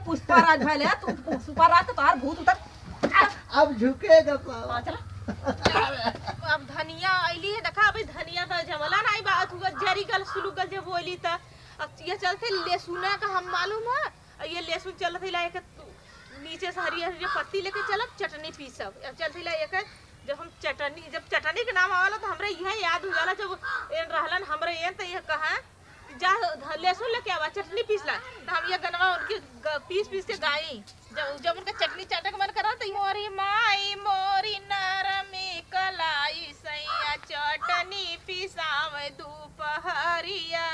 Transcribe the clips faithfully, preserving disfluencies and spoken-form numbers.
पुष्पा राज भले, तू पुष्पा राज तो तोहार भूत उतर। अब झुकेगा पाँव। हाँ, चला। अब धनिया अइली है, देखा, अभी धनिया तो जमला नाहीं बा, तू जरी गल, सुलुक गल जब बोली त। अब ये चलते लहसुना का हम मालूम है, और ये लहसुन चलत हिला एक नीचे से हरियर हरियर पत्ती लेके चलब, चटनी पीसब। अब चलत हिला एक, जब हम चटनी, जब चटनी के नाम आवाला तो हमरे इहे याद हो जाला, जब एन रहलन हमरे एन तो ये कहा जा ध-, लहसुन लेके आवा, चटनी पीस ला। तो हम ये गनवा उनके ग-, पीस पीस के गाई। जब, जब उनका चटनी चाटे के मन करा तो मोरी माई मोरी नरमी कलाई सैया चटनी पिसावे दुपहरिया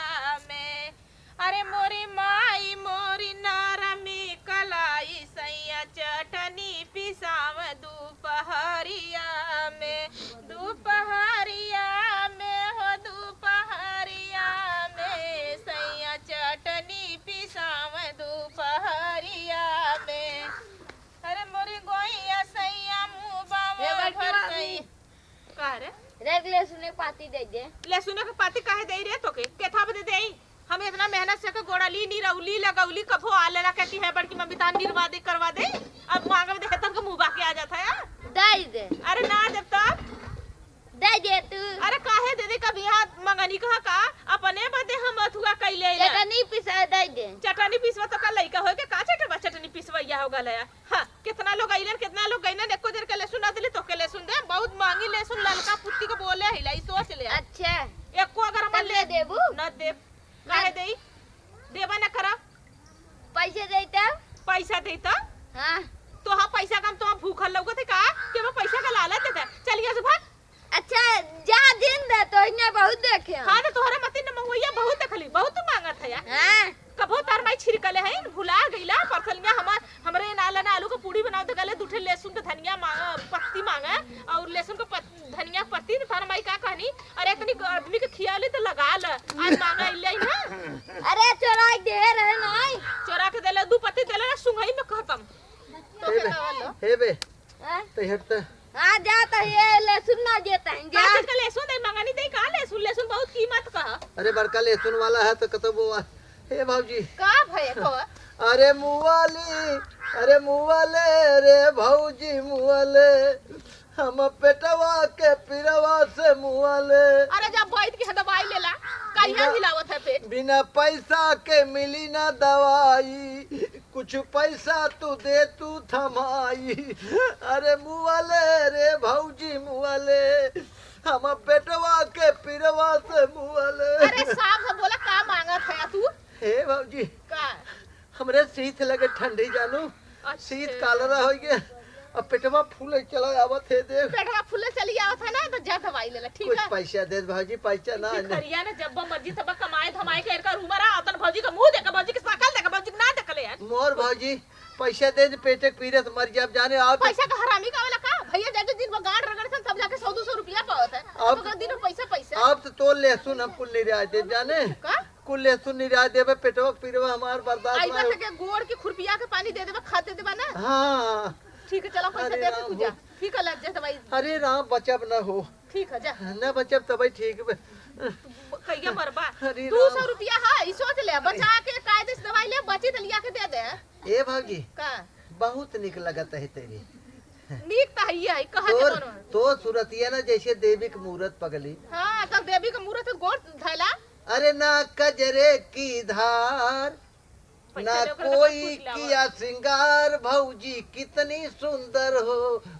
में। अरे मोरी माई मोरी नरमी कलाई सैया चटनी पिसावे दुपहरिया में। दुपहरिया में हो दुपहरिया में सैया चटनी पिसावे दुपहरिया में। अरे मोरी गोइया सैया मुँह बावा ए बड़की भर भाभी। सैया। का रे? रे लहसुन के पाती दे दे। लहसुन के पाती काहे देई रे तोके? केथा बदे देई? हम इतना मेहनत से के गोड़ली, निरौली, लगौली, कभो आले ना कहती है बड़की मम्मी तान निरवा दे, करवा दे। अब मांगे में देखे तन के मुँह बाके आ जाता है। दे दे। अरे ना देब तब? दे दे तू। अरे काहे दे दे, कब यहाँ मंगनी कहा का? अपने बदे हम अथुआ कैले अइला। चटनी पिसा दे दे। चटनी पिसवा तो का लइका होए के का चटवा चटनी पिसवैया हो गल है? हाँ, कितना लोग अइलन, कितना लोग गइलन, एको जन के लहसुन ना दिले, तोके लहसुन दे, बहुत महंगी लहसुन ललका पुत्ती के बोले है, लाई सोच ले। अच्छा। एको अगर हमर तब दे ले देबू? ना देब। काहे ना। देई? देबा ना करब। पैसे देई तब? पैसा देई तब? हाँ। तो हाँ, पैसा का हम तो भूखल लौकत है का? कि हम पैसा का लालच देता है। चल यहाँ से भाग। अच्छा, जा दिन दे, तो इन्हें बहुत देखे हम। हाँ, तो तोहरे मती न महुआ बहुत देखली, बहुत मांगत है यार। हाँ। कबो तार माई छिड़कले है, भुला गईला, परसलिया हमार, हमरे नाला ना आलू के पूड़ी बनाओ तो गले, दू ठे लहसुन के धनिया मांगा, पत्ती मांगा, और लहसुन के पत-, धनिया के पत्ती, तो तार माई का कहनी, "अरे, इतनी आदमी के खियाली तो लगा ल, आज मांगा इले ही ना।" अरे, चोरा के दे रहे नाई। चोरा के देले, दू पत्ती देले ना, सुंघई में खत्म। तो हे बे, का वाला? हे बे, हाँ? तो हट तो। हाँ, जा तो ये लहसुन ना देता है, जा। का चीज का लहसुन दे, मंगनी दे, का लहसुन? लहसुन बहुत कीमत का है। अरे बड़का लहसुन वाला है तो कतो बोआ। हे भौजी। का भय को? अरे मुआली, अरे मुआले, रे भौजी मुआले, हम पेटवा के पिरवा से मुआले। अरे जा बैठ के दवाई लेला, कहिया बिना, हिलावत है पेट? बिना पैसा के मिली ना दवाई, कुछ पैसा तू दे तू थमाई। अरे मुआले रे भौजी मुआले, हम पेटवा के पिरवा से मुआले। अरे साफ से बोला, का मांगत है तू? हे भौजी, का? हमरे सीत लगे ठंडी जानू, अच्छा। सीत कालरा हो गया, अब पेटवा फूले चला आवत है देख। पेटवा फूले चली आवत है ना, तो जा दवाई ले ला, ठीक कुछ है? पैसा दे भौजी, पैसा ना, ना। भिखरिया ना, जब मर्जी तब कमाए धमाए के एकर उम्र आ, तन भौजी का मुंह देख, भौजी के शकल देख, भौजी के ना देखले यार। मोर भौजी, पैसा दे दे, पेटे के पीरे से मर जाब जाने। आप पैसा का हरामी का वाला का? भैया जाके दिन भर गाड़ रगड़ सन, तब जाके सौ दो सौ रुपया पावत है। अब अब ओकर दिन में पैसा, पैसा। अब तो तोर लहसुन हम कुल निर्यात दे जाने। का? कुल लहसुन निर्यात देबे, पेटवा के पीरवा हमार बर्दाश्त आई ना बात हो। के गोड़ के खुरपिया के पानी दे देबा, खाते देबा ना। हाँ। ठीक है, चलो पैसा अरे दे दे राम तू जा। हो। ठीक है, लग जा दवाई। अरे राम, बचब न हो। ठीक है, जा। न बचब तबे ठीक बे। कहिया मरबा? अरे दू सौ राम। रुपया है, ई सोच ले, बचा के कायदे से दवाई ले, बची त लिया के दे दे। ए भौजी, का? बहुत निक लगत है तेरी। नीक त हइये है, कहा के तोर, कोनो। तोर सूरतिया ना जैसे देवी के मूरत पगली। हाँ, तो देवी के मूरत के गोड़ धैला। अरे ना कजरे की धार, पैसा ना लेकर तो कोई कुछ लावा। किया श्रृंगार, भौजी कितनी सुंदर हो,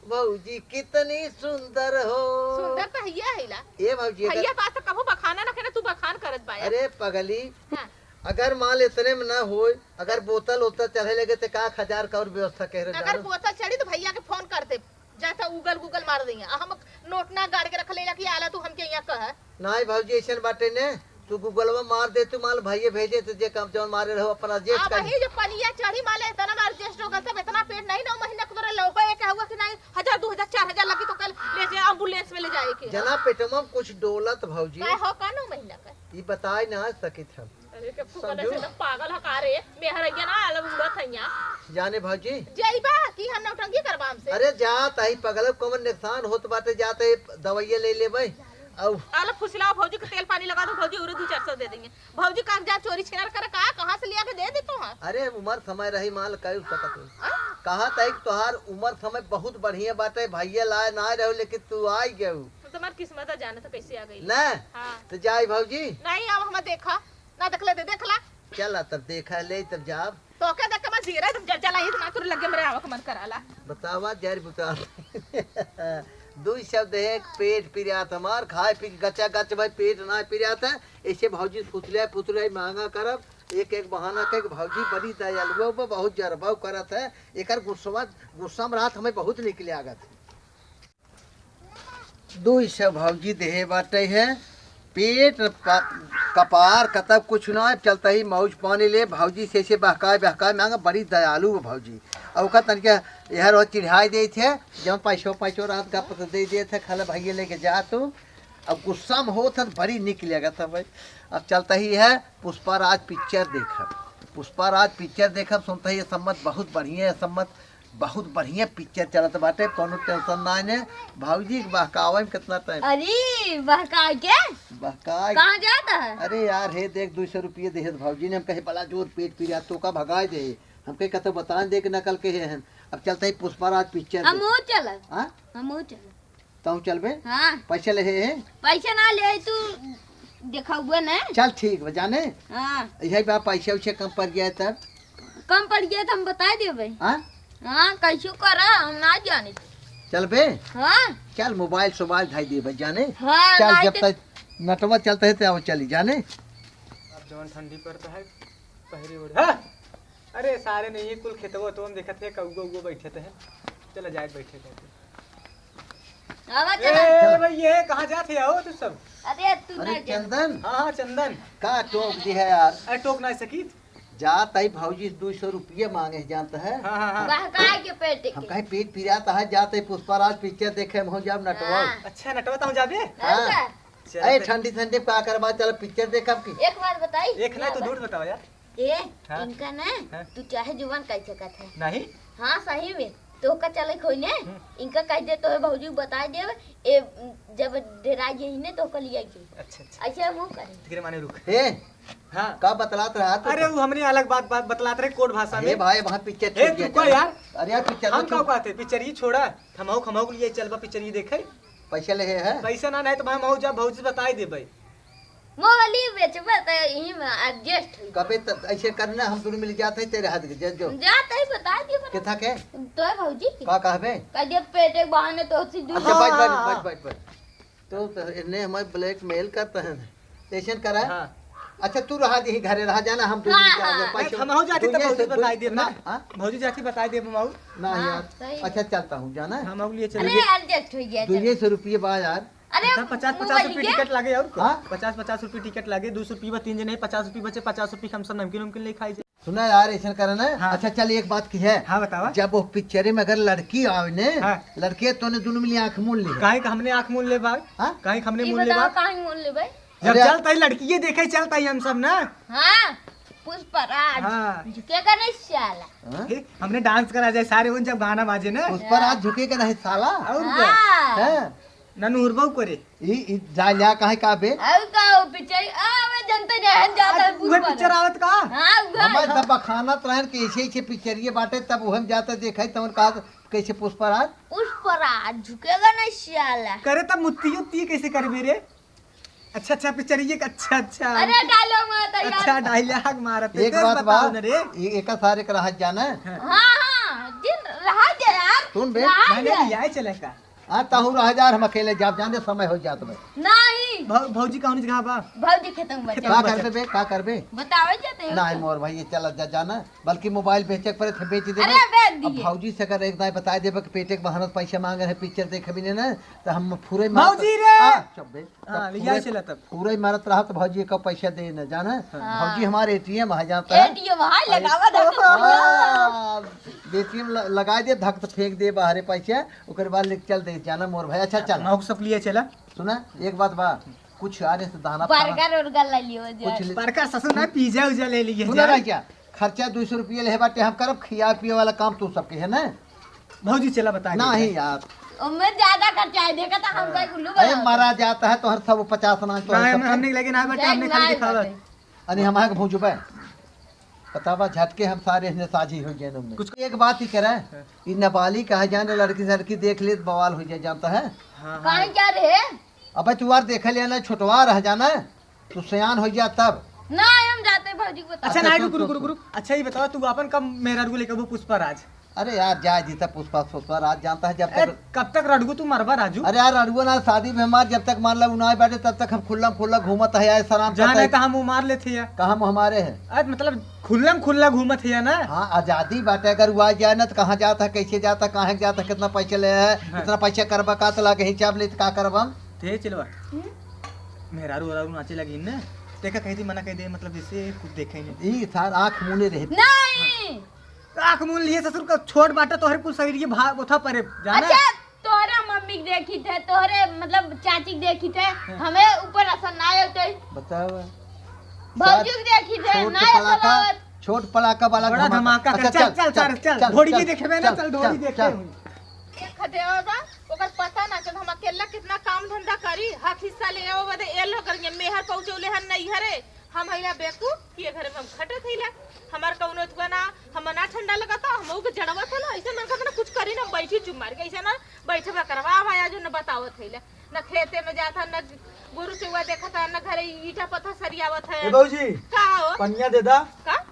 भौजी कितनी सुंदर हो। सुंदर त हइये है ला। ए भौजी, अगर भैया तो आज तक कभो बखाना ना करे, तू बखान करत बा यार। अरे पगली, हाँ। अगर माल इतने में ना होए, अगर बोतल ओतल चढ़े लगे तो का हजार का और व्यवस्था कह रहे अगर जानू? बोतल चढ़ी तो भैया के फोन कर दे, जाता उगल गुगल मार देंगे। आ हम नोट ना गाड़ के रख लेला कि आला तू हमके यहाँ कह। नाई भौजी, ऐसन बाटे ने, तू गूगलवा मार दे, तू माल भैया भेजे, तो जे काम जौन मारे रहो, अपना जेठ अब का ही जो पनिया चढ़ी माले, इतना मार जेठ लोगन सब इतना पेट नहीं, नौ महीना को तोरा लौबे एक हुआ कि नहीं, हजार, दो हजार, चार हजार लगी तो कल ले जाए एम्बुलेंस में ले जाए के। जना पेटवा में कुछ डोलत भौजी। काय हो का नौ महीना का? ई बताए ना सकित हम। अरे, के फुकले समझू? से तो पागल ह का रे? मेहरैया ना अलग उड़त है यहाँ। जाने भौजी। जइबा कि हम नौटंकी करबा हमसे? अरे, जा ताही पगल, कौन नुकसान होत बाटे, जा ताही दवाइया ले लेबे। औ। अरे, फुसिलाओ भौजी के तेल पानी लगा दो, भौजी उरे दू चार सौ दे देंगे। भौजी कागजात चोरी छिनार करे का, कहाँ से लिया के दे दे तू? हाँ, अरे, उमर समय रही, मान ल, कई सकत हो। आ? कहा तई कि तोहार उमर समय बहुत बढ़िया बाटे, भैया लाए ना रहो, लेकिन तू आई गयू। तो तुम्हार किस्मत है, जाने तो कैसे आ गई। ना, हाँ। तो जाई भौजी। नहीं, अब हम देखा, ना देख ले, दे, देख ला। चला तब देखा ले, तब जाब। तो के देख के मैं जीरा, तुम जल जला ही, इतना तुर लगे मेरे आवक मन कराला। बतावा, जर बुता। दुई शब्द है, एक पेट पिरात हमार, खाए पी के गचा गच भाई, पेट ना पिरात है। ऐसे भौजी फुसले फुसले मांगा करब, एक एक बहाना कह के भौजी बड़ी दयालुआ बा, बहुत जरबाऊ करत है। एकर गुस्सा, गुस्सा में रात हमें बहुत निकले आगत है। दुई सौ भौजी देहे बाटे है, पेट प-, कपार कतब कुछ ना है, चलता ही मौज पानी ले भौजी से, से बहकाए बहकाए मांगा, बड़ी दयालु है भौजी। और ओकर तनिके यह रोज चिढ़ाई देत है, जब पैसो पैसो रात का पता दे देत है, खाला भैया लेके जा तू। अब गुस्सा में होत है तो बड़ी निक लगत है भाई। अब चलता ही है पुष्पा राज पिक्चर देखब। पुष्पा राज पिक्चर देखब, सुनता ही ये सम्मत बहुत बढ़िया है, सम्मत बहुत बढ़िया पिक्चर चलत बाटे, कौनो टेंशन ना है। भौजी के बहकावे में कितना टाइम। अरे, बहकाए के? बहकाए। कहाँ जाता है? अरे यार, हे देख, दो सौ रुपये देहे भौजी ने, हम कहे बड़ा जोर पेट पी रहा, तो का भगाए दे। हम कहे कतो बतान दे के नकल के हैं। अब चलता ही पुष्पा राज पिक्चर हम देखे। हो चला। हाँ? हम हो चला। तहूँ चलबे? हाँ। पैसा ले हे? पैसा ना ले, तू देखाउबे ना। चल ठीक बा, जाने? हाँ। यही बा, पैसा उसे कम पड़ गया तब? कम पड़ गया तो हम बता देबे। हाँ? हाँ, कैसो करा, हम ना जाने। चलबे? हाँ। चल, मोबाइल सोबाइल धाई देबे, जाने? हाँ, चल, नहीं जब तो तक नटवा चलता है, तो आओ चली, जाने? अब जवन ठंडी पड़ता है, पहरे ओढ़। हाँ! अरे, सारे नहीं, ये कुल खेतवा तो हम देखत है, कौआ उआ बैठे थे। चला जाए, बैठे जाते। आवा ए, चला। भाई, ये कहाँ जात है हो तू सब? अरे, तू अरे, ना जा। चंदन। हाँ, हाँ, चंदन। का टोक दी है यार? अरे, टोक ना सकीत। जात ही भौजी दो सौ रुपये मांगे, जानता है? हाँ, हाँ, हाँ। बहकाए के पेट हम के। कहे पेट पिरात है, जात ही पुष्पा राज पिक्चर देखे, हम हो जाब नटवा। हाँ। अच्छा, नटवा तो हम जाबे? हाँ। और का? चल अरे, तो। ठंडी ठंडी का करबा, चल पिक्चर देखब की। एक बात बताई? एक ना, तू झूठ बतावा यार। ए, हाँ। इनका ना, हाँ। तू चाहे जुबान कह सकत है। नहीं। हाँ, सही में। तोहका चले खोई ने, हम्म। इनका कह दे, तोहे भौजी बताए देब, ए, जब डेरा यही ने, तोहका लिया के। अच्छा, अच्छा। ऐसे हम करे। ठीक है, माने रुक। ए, हाँ। का बतलात रहा तू? अरे, वो हमने अलग बात, बात बतलात रहे, कोड भाषा अरे में। भाई, वहाँ पिक्चर ए, छूट गया तू का चल। यार? अरे यार, पिक्चर हम छूट का कहते, पिक्चर ही छोड़ा, खमाऊ, खमाऊ के लिए चलबा, पिक्चर ही देखे। पैसा ले है? पैसा ना, नहीं तो भाई, मऊ जा, भौजी बताए दे भाई। मोबाइल बेचबे त यही में adjust होई। कबे त ऐसे करना, हम दोनों मिल जाते हैं तेरे हाथ के, जे जो। जाते ही बता दियो बता। किथा के? तो है भौजी की। का कहबे? कह दियो पेट के बहाने तो सी दूर। अच्छा, बैठ, बैठ, हाँ। बैठ, बैठ, बैठ। तो, तो इन्हें हमारे blackmail करता है। ऐसे करा? हाँ। अच्छा, तू रहा दी घरे, रहा जाना, हम दोनों हाँ, मिल जाते हैं, हाँ। पैसे हम हो जाते तो दुनिया भौजी से बताई दे ना। हाँ? भौजी जाके बताई दे मऊ। ना हाँ, यार। सही। अच्छा, चलता हूँ, जाना है? हम अगली चले। अरे, adjust हो गया, दो चलो। सौ रुपये बा यार। अरे, इतना पचास, पचास रुपये टिकट लागे और का? हाँ? पचास, पचास रुपये टिकट लागे, दो सौ रुपये बा, तीन जने, पचास रुपये बचे, पचास रुपये हम सब नमकीन उमकीन ले खाई जाए। सुना यार, ऐसा करे ना। हाँ। अच्छा, चल, एक बात की है। हाँ, बतावा। जब वो पिक्चर में अगर लड़की आवे ने, हाँ। लड़की तो ने दोनों मिली आँख मूंद ली है। काहे का हमने आँख मूंद ले बा? हाँ? काहे का हमने ई मूंद ले बतावा, बा? काहे मूंद ले बा? जब अरे, चलता ही लड़की ये देखे, चलता ही हम सब ना। हाँ, पुष्पराज। हाँ। झुकेगा नहीं साला। हाँ? ए, हमने dance करा जाए सारे उन जब गाना बाजे ना। पुष्पराज झुकेगा नहीं साला। और का? हाँ। हाँ। ननहुरबो करे। ई, ई जाल्या काहे का बे? और का वो पिक्चर, आ, वे जनते नहीं, हम जाता है आज उहे पुष्पराज। पिक्चर आवत का? हाँ, उहे। हमारे सब बखानत रहन कि ऐसे, ऐसे पिक्चर ये बाटे, तब उहे हम जाता देखा, तब कहा कैसे पुष्पराज? पुष्पराज झुकेगा नहीं साला। करे तब मुत्ती उत्ती कैसे करबे रे? अच्छा, अच्छा, पिक्चर ये, अच्छा, अच्छा। अरे, dialogue मारता यार। अच्छा, dialogue मारत है। एक तेज बात बताओ बा, ना रे। ए-, एका सारे के रहा जाना। हाँ। हाँ, हाँ, दिन रहा जा यार। सुन बे। रहा मैंने जा। लिया है चले का। हाँ, तहु रहा जा, हम अकेले जाब, जाने समय हो जात बे। नहीं। भौ-, भौजी कौन जगह बा? भौजी खेतों में खेतों का में करबे बा। बे, का करबे? बतावे जाते हो ना, तो। मोर भाई, ये चला जा, जाना। बल्कि मोबाइल बेचे के पड़े थे, बेच देबे। अरे, बेच अब दिए। भौजी से अगर एक दाई बताए देबे कि पेटे के बहाना पैसा मांगे है, पिक्चर देखे भी नहीं ना, तो हम फुरे मारत भौजी रे! आ, चुप बे। हाँ, तब ले फुरे, जाए चला तब। फुरे मारत रहा तो भौजी का पैसा दे न जाना। हाँ। भौजी हमारे ATM है, जानता है? ATM है, लगावा धक। हाँ, ATM ल-, लगा दे, धक तो फेंक दे बाहरे पैसा, ओकर बाद लेके चल दे जाना मोर भाई। अच्छा, चल। नौक सब लिए चला। सुना, एक बात बा, कुछ आने से दाना पाना। बर्गर उर्गर ले लियो जा। कुछ ले- बर्गर ससुर ना, पिज्जा उज्जा ले लिए सुना जा। ना क्या? खर्चा दो सौ रुपये ले बाटे, हम करब खिया पिए वाला काम तू सबके है ना? भौजी चला बता दे। नहीं यार। ओमे ज्यादा खर्चा है, देखा था हम भाई उल्लू अरे बना मरा जाता है तो हर सब पचास ना तो ना, है हम, सबके। हमने लेके ना बैठे, हमने खाली नहीं दिखावा। बैठे। अरे हम आके भौजी बे। बतावा, झटके हम सारे हने साझी होइ गए उनमें। कुछ एक बात ही करे, हाँ। ई नाबालिग कहा जाने, लड़की सड़की देख ले तो बवाल होइ जाए, जानता है? हाँ, हाँ। काहे क्या रहे? अबे तू आर देख लिया ना, छोटवा रह जाना, तू सयान होइ जा तब। ना, हम जाते भौजी को बता। अच्छा, अच्छा, ना, सुन, रुक, रुक, सुन, रुक, सुन। रुक। अच्छा, ये बताओ, तू अपन कब मेहरारू को लेके वो पुष्पा राज? अरे यार, जाए दी तब पुष्पा, पुष्पा राज जानता है जब ए, तक। कब तक रड़गू तू मरबा, राजू? अरे यार, रड़गू ना, शादी में हमार जब तक मान ला उ ना बैठे, तब तक हम खुल्लम खुल्ला घूमत है, यार, सलाम जान करता है है। तो हम उमार लेते हैं। कहाँ हम हमारे हैं? अरे, मतलब, खुल्लम खुल्ला घूमत है ना? हाँ, आजादी बाटे, अगर वो आ जाए ना, तो कहाँ जाता है, कैसे जाता है, कहाँ जाता है, कितना पैसा ले है, हाँ। कितना पैसा करबा, का तो लागे हिसाब ले, तो का करब हम? ते चलवा। हम्म? मेहरारू ओरारू नाचे लगी ने, देखा कहीं थी मना कह दे, मतलब, जैसे कुछ देखे ही नहीं। ई सार आँख मूने रहे। नहीं। आँख मून लिए ससुर का, छोट बाटा तोहरे कुल शरीर ये भा-, उठा परे, जाना? अच्छा, तोहरे मम्मी के देखी थे, तोहरे मतलब चाची के देखी थे, हाँ। हमें ऊपर असर ना होते। बताओ। भौजी के देखी थे, छोट ना पड़ाका, असर होत। छोट पड़ाका वाला बड़ा धमाका। धमाका। अच्छा, चल, चल, चल, चल, चल, चल, चल, ढोरी चल, की देखे में ना, चल, चल, ढोरी चल, देखे चल। हुई। एक खदेवा बा, ओकर पता ना चल, हम अकेला कितना काम धंधा करी, हक हिस्सा ले आवो बदे एल हो करेंगे, मेहर पहुँचौले हन नैहरे, हम हैया बेकूफ, कि ये घरे में हम खटत हईला, हमार कौनो एतुआ ना, हम ना ठंडा लगता, हम ओके जड़वा था ना, ऐसे मन करता ना कुछ करी ना, बैठी चुप मार के, ऐसे ना बैठे बा करवा, अब आया जो न बतावत हईला, न खेते में जाता, न गोरू चौवा देखता, न घरे ईटा पत्थर सरियावत है। ए भौजी, का हो? पनिया दे दा। का?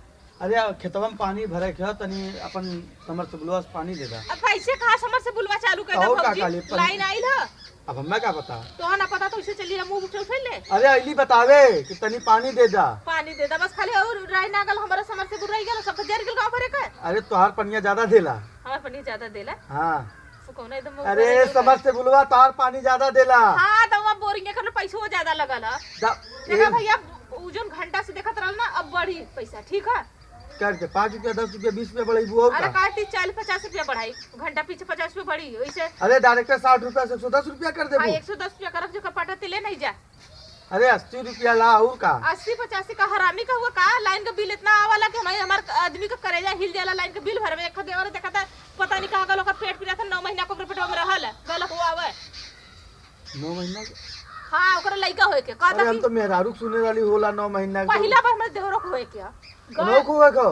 अरे, खेतवा में पानी भरे के ह, तनी अपन समर से बुलवा से पानी दे दा। अब कैसे कहा समर से बुलवा चालू कर दे और का भौजी? काली पन-, लाइन आइल ह? अब हमें का पता? तो ना पता तो इसे चलिए मुंह उठे उठे ले। अरे, अइली बतावे कि तनी पानी दे दा। पानी दे दा, बस खाली और रह ना गल, हमारा समर से बुल रही गल, सब तो जर गल गाँव भरे का। अरे, तोहार पनिया ज्यादा देला। हमार पनिया ज्यादा देला? हाँ। तो कौन एकदम अरे, ऊपर समर से बुलवा तोहार पानी ज्यादा देला। हाँ, तो वहाँ बोरिंग कर पैसो ज्यादा लगल ह। दा-, देखा ए- भैया, उ जोन घंटा से देखत रहल ना, अब बढ़ी पैसा, ठीक है? करके पाँच रुपया, दस रुपया, बीस रुपया बढ़ाई, वो अरे का? काहे तीस, चालीस, पचास रुपया बढ़ाई, घंटा पीछे पचास रुपया बढ़ी, वैसे अरे डायरेक्ट साठ रुपया से एक सौ दस रुपया कर देबू। हाँ, एक सौ दस रुपया करब, जेकर पटा तिले नहीं जा। अरे अस्सी रुपया ला, और का? अस्सी पचासी का हरामी का हुआ का? लाइन का बिल इतना आवाला कि हमारे, हमार आदमी का करेजा हिल जाला, लाइन का बिल भरवे। एक देवर देखा था, पता नहीं कहाँ गल, ओकर पेट पिरात है, नौ महीना को ओकर पेटवा में रहल है, गल हुआ हुआ है। नौ महीना के? हाँ, ओकरा लइका होए के। कहता अरे, हम कि तो मेहरारू के सुने वाली होला नौ महीना के। पहिला बार हमरे देवरो के होए के ह। कनौ के होए के?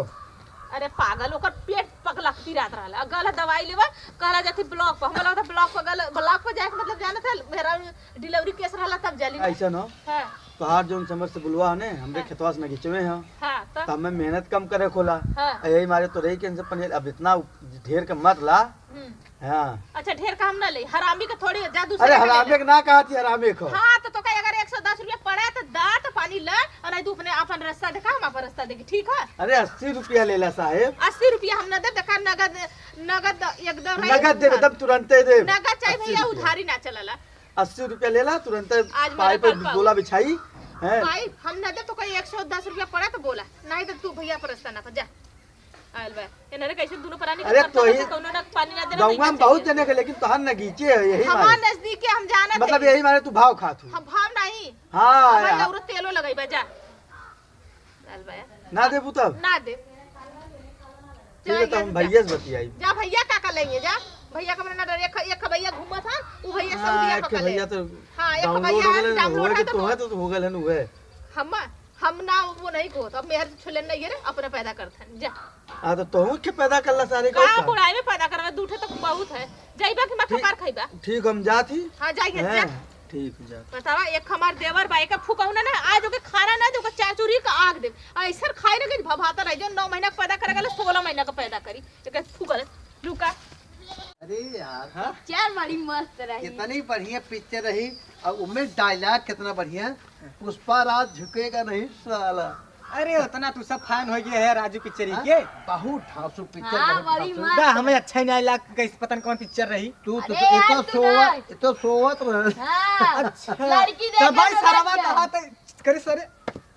अरे पागल, ओकर पेट पकलक पिरात रहल। आ गल दवाई लेवा, कहला जाती ब्लॉक पर। हमरा लगता ब्लॉक पर गल, ब्लॉक पर जाए के मतलब जानत है, मेहरारू डिलीवरी केस रहला तब जाली ना। ऐसा न? हाँ। तोहार जौन समर से बुलवा है ने, हमरे हाँ। खेतवा से नगीचवे ह। हाँ, तो? तो हमें मेहनत कम करे खोला। हाँ। आ यही मारे तो रही के इनसे पनीर, अब इतना ढेर के मत ला। हम्म। हाँ। अच्छा, ढेर काम ना ले, हरामी के थोड़ी जा दूसरे अरे, के ले हरामी ले। के ना कहा थी, हरामी को। हाँ, तो, तो कहे, अगर एक सौ दस रुपया पड़ा है, तो दा, तो पानी ले, और नहीं, तू अपने अपन रास्ता देखा, हम अपन रास्ता देखी, ठीक है? अरे, अस्सी रुपया लेला, साहेब। अस्सी रुपया हम ना दे, देखा, नगद, नगद एकदम है, नगद देवे, उधार। एकदम तुरंते दे। नगद चाहे अस्सी भैया, रुपया। उधारी ना चलला। अस्सी रुपया लेला, तुरंते आज पाई मदद पे कर पाऊ। गोला बिछाई, हैं? भाई, हम ना दे, तो कोई एक सौ दस रुपया पड़ा, तो बोला, नहीं तो तू भैया अपन रास्ता ना, जा। आयल बा। एनरे कैसे दुनो परानी के अरे करता तो ही रहता, कौनो ना पानी ना देना, गौवा नहीं में बहुत चाहिए। जने के, लेकिन तोहार नगीचे है, यही हमार मारे। नजदीक के हम जानत मतलब है। यही मारे तू भाव खात हो। हम भाव नहीं। हाँ, हमारे यार। औरत तेलो लगाई बा, जा। आयल बा। ना देबू तब? ना दे। ठीक है, जा, तो हम जा। भैया से बतियाई। जा भैया का का लेंगे, जा। भैया का मने ना डर, एक, एक भैया घूमत हन, उ भैया हाँ, सऊदिया एक पकड़ ले। भैया तो हाँ, एक download भैया हो गए, download होए है के तो तो है तो, तो हो गए हन उहे। हम हम ना वो नहीं कहत, अब मेहर छोले नहीं है रे, अपने पैदा करत हन, जा। आ, तो तोहू के पैदा करला सारे का का का? बुढ़ाई में पैदा करवा, दू ठे तो बहुत है, जाइबा कि मत ठीक, ठोकार खाइबा। ठीक, हम जात ही। हाँ, जाइए, हैं? जा। ठीक, जा। बतावा, एक हमार देवर बा, एका फुकौना ना, आज ओके खाना ना दे, ओके चार चूरी का आग दे। ऐसर खाए ना कि भभाता रह, जो नौ महीना का पैदा करे गले, सोलह महीना का पैदा करी, एके फुकल, रुका। अरे यार, हाँ? पिक्चर बड़ी मस्त रही। कितनी बढ़िया पिक्चर रही, और उनमें डायलॉग कितना बढ़िया, "पुष्पा राज झुकेगा नहीं साला।" अरे, उतना तू सब फैन हो गया है राजू पिक्चर ही हाँ? के। बहुत धांसू पिक्चर, हाँ, बहुत बड़ी धांसू। मस्त। बा, हमें अच्छा ही नहीं लगा, कैसे पता नहीं कौन पिक्चर रही। तू तो अरे यार, इतना तू सोवत, ना। इतना सोवत रहे। हाँ, अच्छा। लड़की तो देखे भाई, तो सरवा लग गया। कहा तो करे सरे,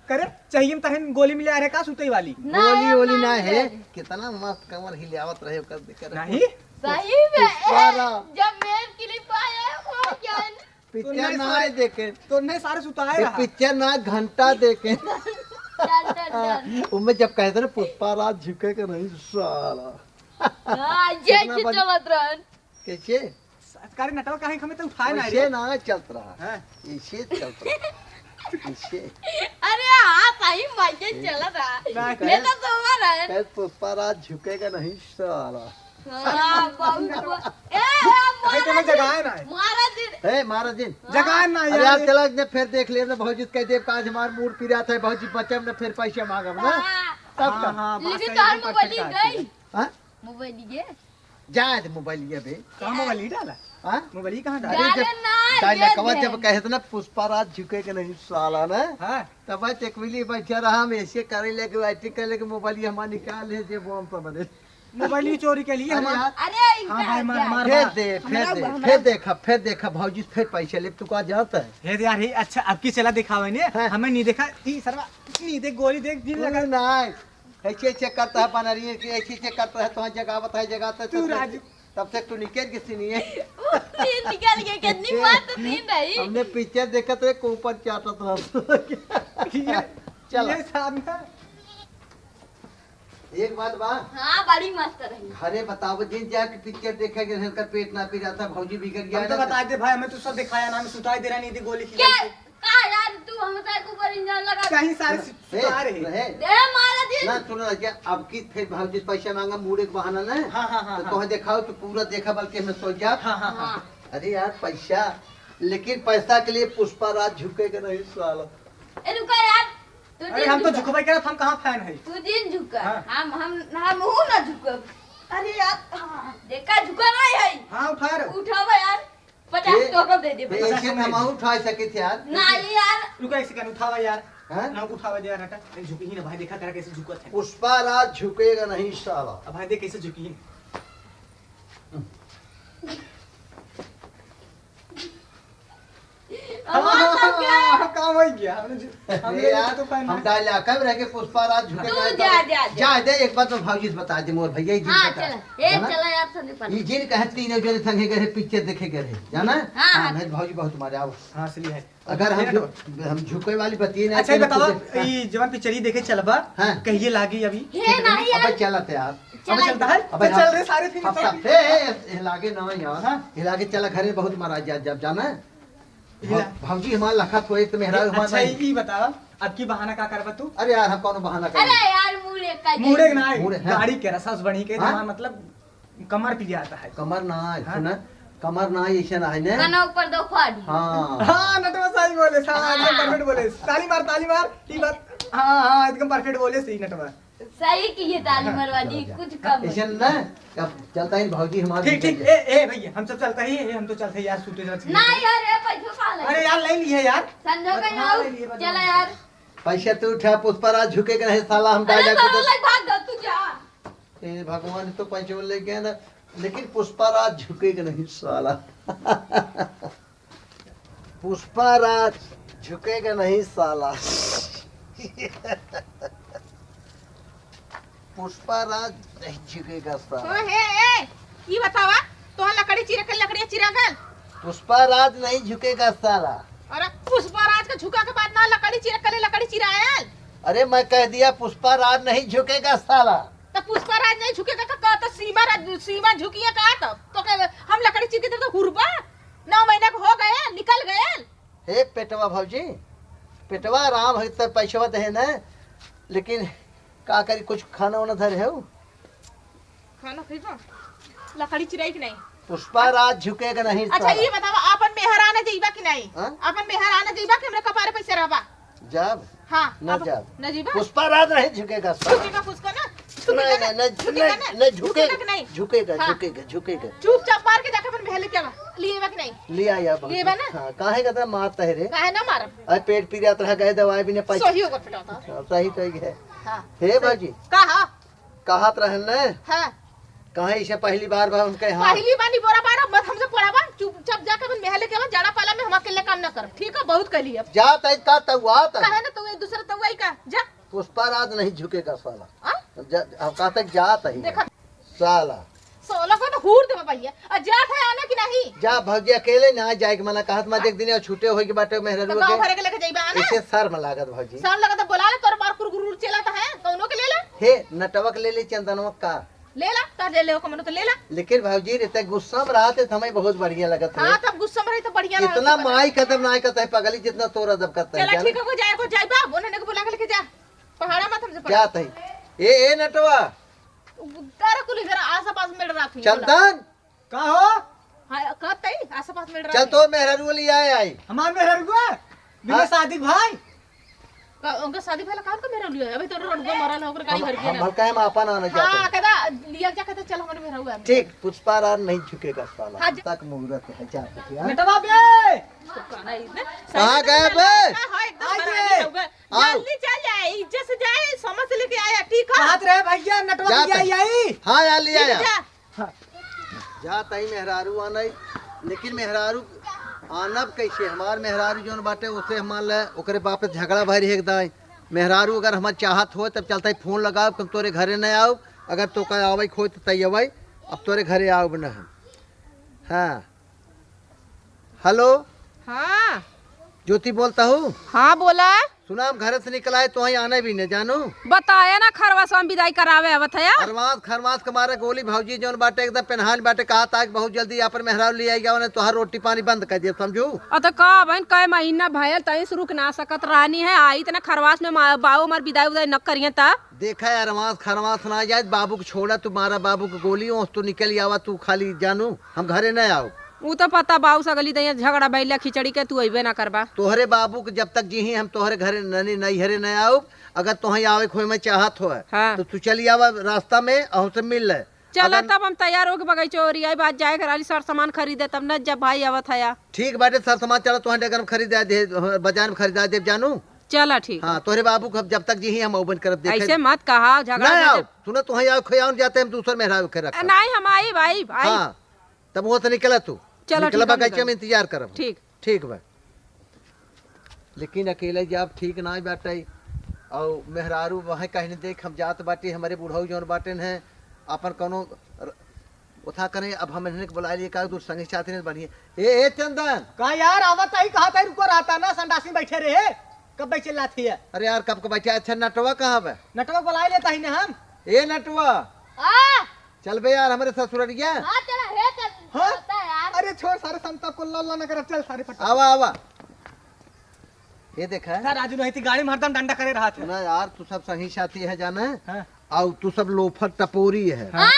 करे, चाहिए में तहन गोली मिला रहे का सुतई वाली? ना, गोली हम वोली ना ना है, करे। कितना मस्त कमर हिलावत रहे ओकर देख के। नहीं? सही में, पुष्पा ए, राज। जब मेन क्लिप आया, वो क्या है? पिक्चर तोन्ने ना सारे, आए देखे। तोन्ने सारे सुताए ये रहा। पिक्चर ना घंटा देखे। डन, डन, डन। उनमें जब कहते ना पुष्पा राज झुकेगा नहीं साला। हाँ, ये कितना खींचा बज-, मत रहन। कैसे? सरकारी नटवा काहे हमें तो उठाए ना वैसे रे। ना चलत रहा। हाँ। ऐसे चलत रहा। पीछे। अरे हाँ, सही मायके चला था। ना, ये तो सोवर है। कल पुष्पा राज झुकेगा नहीं साला। हाँ, बहुत बा-, ए, ए, भाई, तुम्हें जगह है ना? महाराज जी। ए, महाराज जी। जगह है ना अरे यार, यार, ये चला ने फिर देख ले ना, भौजी कह दे, आज हमार मूड पिरात है, भौजी बचब ना, फिर पैसे मांगब ना। हाँ। तब हाँ, का? हाँ, बात लेकिन सही तोहार है, मोबाइल perfect ही बात है। गई। हाँ? मोबाइल ये? जा दे मोबाइल ये बे। कहाँ मोबाइल ही डाला? हाँ? मोबाइल ही कहाँ डाला? अरे जब डाले ना, डायलॉगवा ये जब है। कहे थे ना, "पुष्पा राज झुकेगा नहीं साला" ना, हाँ। तब भाई टेकविली बैठे रहा, हम ऐसे करे लेके, एक्टिंग करे लेके मोबाइल ये हमारा निकाल ले, जे बम पर बने। मोबाइल ही चोरी के लिए अरे हमारा। यार। अरे, इनका हाँ भाई, मार, क्या? मार, फेर मार। दे, फेर हमारा, दे, हमारा फेर देखा, फेर देखा, भौजी फेर पैसा ले, तू का जानता है? हे यार, हे अच्छा, अब की चला दिखावे ने, हाँ। हमें नहीं देखा, ई सरवा, नहीं देख, गोली देख, दिल लगा। नहीं, ऐसे ऐसे करता है बनरिया के, ऐसे ऐसे करता है, तो जगावत है, जगाते तू तो राजू। तब से तू निकल के सीनिए। ये निकल के कितनी बात तो नहीं रही। हमने पिक्चर देखत रहे, को ऊपर चाटत रहा। ये, चल। ये सामने। एक बात बा। हाँ, बड़ी मस्त रही। घरे बताओ, जिन जाके पिक्चर देखे गए, इनका पेट ना पी रहा था, भौजी बिगड़ गया हम तो ना। बता दे भाई, हमें तो सब दिखाया ना, हमें सुताई दे रहा नहीं थी, गोली क्या? खिलाई थी। का यार, तू हमसे के ऊपर इंजाम लगा। कहीं सारे ए, सुतार है। रहे। दे मारा दिन। ना, सुनो ना, क्या अब की फिर भौजी पैसा मांगा, मूड़े के बहाना ना? हाँ, हाँ, हाँ, तो हाँ। कहे दिखाओ तो पूरा देखा, बल्कि हमें सो जा। हाँ, हाँ, हाँ। हाँ। अरे यार, पैसा, लेकिन पैसा के लिए पुष्पा राज झुकेगा नहीं साला। ए, रुका यार, तू अरे, जिन हम तो झुका। झुकबे करत, हम कहाँ फैन है? तू जिन झुका। हाँ। हम, हम, हम हूँ ना झुकब। अरे यार, हाँ। देखा, झुका नहीं है। हाँ, उठा रे। उठावा यार। पचास ए, टोकन दे दे ए, भाई। ऐसे हम उठा सके थे यार। नहीं यार। रुको एक सेकंड, उठावा यार। हाँ? ना उठावा दे यार, हटा। नहीं, झुकी ही ना भाई, देखा करा कैसे झुकत है। पुष्पा राज झुकेगा नहीं साला। अब भाई देख कैसे झुकी ही। हाँ, हाँ, हाँ, हाँ, काम हो गया। हमने जो, हमने अरे यार, तो पहना हम है। डायलॉग कब रह के पुष्पा राज झुकेगा तू नहीं जा, साला। जा, जा। जा दे, एक बात तो भौजी से बता दे, मोर भैया, ये जिन हाँ, बता। चला। ए, है ना? चला यार, संदीप। ये जिन कहे तीनों जने संगे गए, पिक्चर देखे गए, जाना? हाँ, हाँ, हाँ। नहीं, भौजी बहुत मारे, आओ। हाँ, इसलिए है। अगर हम ये झु-, हम झुके वाली बतिये ना अच्छा, ये करें, बताओ, तो देखा। ये जवन पिक्चर ही देखे चलबा, हाँ। कहिए लागी अभी? हे नहीं यार। अबे चलत है यार। अबे चला चलता है? अबे तो चल हम, रहे सारे फिर हम तो। सब, हे, हे, हे, हे लागे ना यार। हाँ। हे लागे चला घरे बहुत मारा जा, जब जाना है। ये भौ-, ला- भौजी हमार लखत हो, एक तो मेहरारू हमार अच्छा, नहीं। ये बताओ, अब की बहाना का करबा तू? अरे यार, हम कौनो बहाना करें? अरे यार, मुड़े का मुड़े ना, मुड़े, हाँ। गाड़ी के रसास बढ़ी के हाँ? जमा मतलब कमर पिरात है। कमर ना, हाँ? सुना, कमर ना, ऐसे ना है ने। काना ऊपर दो फाड़ी। हाँ। हाँ, नटवा सही बोले, हाँ, हाँ। एकदम perfect बोले। ताली मार, ताली मार, ई बात, हाँ, हाँ, एकदम perfect बोले, सही नटवा। सही की ये ताली हाँ, मरवा दी, चलो जा। कुछ कम ऐसे नहीं। ना, अब चलता ही भौजी हमारे ठीक, ठीक, ए, ए, भैया, हम सब चलता ही है, हम तो चलते ही यार, सूते जाते ही। ना यार, ए, पैसों का ले। अरे यार, ले लिए यार। संजो का हाँ, आओ, ले लिए, बस। चला यार। पैसा तू उठा, पुष्पा राज झुकेगा नहीं साला, हम अरे, डायलॉग साला, तो ले भाग जा, तू जा। ए भगवान, तो पैसे लेके ना, लेकिन पुष्पा राज झुकेगा नहीं साला। पुष्पा राज झुकेगा नहीं साला। पुष्पा राज नहीं झुकेगा साला। ओ हे, ए, ई बतावा, तोहार लकड़ी चिरे के लकड़िया चिरा गल? पुष्पा राज नहीं झुकेगा साला। अरे, पुष्पा राज का झुका के बाद ना लकड़ी चिरे के लकड़ी चिरायल? अरे, मैं कह दिया, पुष्पा राज नहीं झुकेगा साला। तो पुष्पा राज नहीं झुकेगा तो का, तो सीमा राज, सीमा झुकिया का तो? तो के हम लकड़ी चिर के तो हुरबा? नौ महीना के हो गए, निकल गए। हे पेटवा भौजी, पेटवा आराम है तो पैसवा दे ना, लेकिन का करी, कुछ खाना वाना धरे हो? खाना खइबा? लकड़ी चिराई कि नहीं? पुष्पा राज झुकेगा नहीं अच्छा, साला। ये बतावा, आपन मेहर आने जइबा कि नहीं? हाँ? आपन मेहर आने जइबा कि हमरे कपारे पैसे रहबा? जाब? हाँ, न अब जाब। न जीबा? पुष्पा राज नहीं झुकेगा साला। झुकेगा कुछ का ना? झुकेगा नहीं, ना? नहीं, नहीं, झुकेगा नहीं, ना? नहीं, झुकेगा, झुकेगा कि नहीं? झुकेगा, हाँ। झुकेगा, झुकेगा। चुपचाप मार के जाके अपन महल के आवा। लिए बा कि नहीं? ले आया बाबू। लिए बा ना? हाँ, काहे का इतना मारता है रे? काहे ना मारब? अरे पेट पीरात रहा, गए दवाई भी नहीं पाई। सही होगा पिटाता। हाँ, सही तो ही है। हाँ। हे सही। बाजी। का हाँ? कहत रहन न? हाँ। कहे इसे पहली बार बा उनके यहाँ। पहली बार नहीं बोला बार, मत हमसे पढ़ावा, चुपचाप जाके अपन महल के आवा, जाड़ा पाला में हम अकेले काम ना करब, ठीक है? बहुत कह लिया। जात है का तउआत है? कहे ना तउआई, दूसरा तउआई का, जा। पुष्पा राज नहीं झुकेगा साला। आ? जा, अब कहा तक जात है देखा। साला। साला को तो हूर देवा भैया, और जात है आना कि नहीं? जा भौजी, अकेले ना जाए के मना कहत, मत एक दिन और छूटे होई के बाटे मेहररुआ तो गाँव के। भरे के लेके जाइबा ना? इसे शर्म लागत भौजी। शर्म लागत, बोला ले, तोर मार कुरकुर चला तो है, कौनो के ले ले। हे, नटवा के ले ले, चंदनवा का। ले ला, तो ले ले, ओकर मनो तो ले ला। लेकिन भौजी रे, ते गुस्सा में रहत है, तो हमें बहुत बढ़िया लगत है। हाँ, तब गुस्सा में रही तो बढ़िया लगत इतना है। माई कदम ना करता है पगली, जितना तोर अदब करता है, चला जाने? ठीक है, को जाए, को जाए बाप, उन्होंने को बुला के लेके जा। पहाड़ा मत हमसे पड़ा। जात है। ए, ए नटवा। तारा कुल इधर आस पास में रहा थी। चंदन। का हो? हाँ, कब तई आस पास में रहा चल थी। तो मेहरारू ले आए आई। हमार मेहरारू है? बिना हाँ? शादी भाई? का, उनका शादी भला काम का मेहरारू लिया? अभी तो रोड पे मरल हो, ओकर गाड़ी हम, भर गया हम ना। भलका हम आपन आना चाहते हाँ, हैं। कहता, लिया क्या कहता, चल हमारे मेहरारू है। ठीक, पुष्पा राज नहीं झुकेगा साला। हाँ, जा। तक मुहूर्त है, जा बेटिया। बेटवा बे! इसको कहना ही ना। कहाँ गए बे? हाँ, एकदम आइए। हरामी हो गए। आओ। जल्दी चल जाए, इज्जत से जाए, समझ से लेके आया, ठीक है? कहत रहे भैया, नटवा जा लिया तई। आई। हाँ, यहाँ लिया ठीक है, आया। जा। हाँ। जा तई मेहरारू आनई, लेकिन मेहरारू आनब कैसे? हमार मेहरारू जौन बाटे, ओसे हमार ले, ओकरे बाप से झगड़ा भरी है एक दाई। मेहरारू अगर हमार चाहत होए, तब चलता ही फोन लगाओ कि हम तोरे घरे न आओ, अगर तो का आवे खोए तो तई आवे, अब तोरे घरे आओ न हम। हाँ। हेलो। हाँ। ज्योति बोलता हूँ। हाँ, बोला। सुना, हम घर से निकल आए, तो वहीं आने भी न जानू। बताया ना, खरवास हम विदाई करावे आवत है यार। खरवास, खरवास के मारे गोली भौजी जौन बाटे एकदम पेनहान बाटे, कहा था कि बहुत जल्दी यहाँ पर मेहरारू ले आई जाओ, नहीं तोहार रोटी पानी बंद कर दिया, समझू? अ तो का बहन, कई महीना भयल, तई से रुक ना सकत रहनी है, आई तना खरवास में मा-, बाऊ हमार विदाई उदाई न करिए तब। देखा यार, खरवास, खरवास ना जाए, बाबू को छोड़ा, तुम्हारा बाबू को गोली, ओस तो निकल आवा, तू खाली जानू, हम घरे न आओ। ऊ तो पता बा, ऊ सगली दइया झगड़ा भइला खिचड़ी के, तू अइबे ना करबा। तोहरे बाबू के जब तक जीही हम तोहरे घरे ननी, नैहरे न आउब। अगर तोहें आवे के होए में चाहत होए, हाँ। तो तू चली आवा रास्ता में, और हमसे मिल ले। चला अगर तब हम तैयार होके बगीचा ओरी आई, बात जाए के रहली सर सामान खरीदे, तब न जब भाई आवत हया। ठीक बाटे, सर सामान चला तोहें डगर में खरीदा दे, बाजार में खरीदा दे जानू। चला ठीक। हाँ, तोहरे बाबू के जब तक जीही हम औबन करब देखे। ऐसे मत कहा, झगड़ा ना मत आओ, सुनो तोहें आओ खयाउन जाते हम दूसर मेहरारू के रख। नहीं, हम आई, आई, आई। हाँ। तब वहाँ से निकला तू। चलो, निकला ठीक है, बगीचा निकल। में इंतजार करब। ठीक। ठीक बा। लेकिन अकेले जाब ठीक ना बाटे। और मेहरारू वहाँ कहीं देख हम जात बाटी, हमारे बुढ़ऊ जौन बाटेन हैं, अपन कौनो र-, उठा करें, अब हम इन्हें के बुला लिए, का दूर संगी साथी ने बढ़िया। ए, ए चंदन। का यार, आवत आई, कहा था रुको रहता ना, संडासी में बैठे रहे, कब बैठे लात हिया? अरे यार, कब को बैठे? अच्छा, नटवा कहाँ बा? नटवा बुला लेता ही ना हम। ए नटवा। आ! चल बे यार, हमरे ससुररिया। हाँ, चला, हे, चल, हाँ? चलता है यार। अरे छोड़, सारे संताप को लल्ला न कर, चल सारे फटाफट। आवा, आवा। ये देखा। सर, राजू नहीं थी, गाड़ी में हरदम डंडा करे रहा था। ना यार, तू सब संगी साथी है जाना है। हाँ। और तू सब लोफर टपोरी है। हाँ?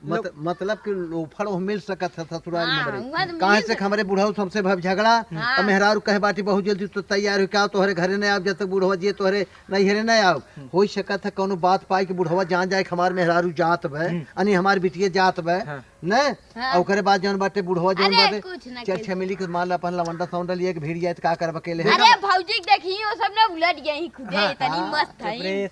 मत-, मतलब कि लोफर वो मिल सकत है ससुराल में हाँ, हमरे। वहाँ तो काहे मिल से कि सकत। हमरे बुढ़ऊ से हमसे भव झगड़ा, हाँ। और मेहरारू कहे बाटी बहुत जल्दी तो तैयार हो क्या तोहरे घरे नहीं आब जब तक बुढ़वा जी तोहरे नैहरे न आओ। हम्म। हो सकत है कौनो बात पाई कि बुढ़वा जान जाए कि हमार मेहरारू जात बे, हम्म। अनी हमार बिटिया जात बे, हाँ। न? हाँ। और ओकरे बाद जौन बाटे बुढ़वा जौन अरे, बाटे, कुछ ना चार कही। छह मिली के मान ला अपन लवंडा सौंडा लिए के भिड़ जाए त का करब अकेले है? अरे भौजी के देखी, वो सब ना उलट गई खुदे, हाँ। इतनी हाँ। मस्त है। चुप रे।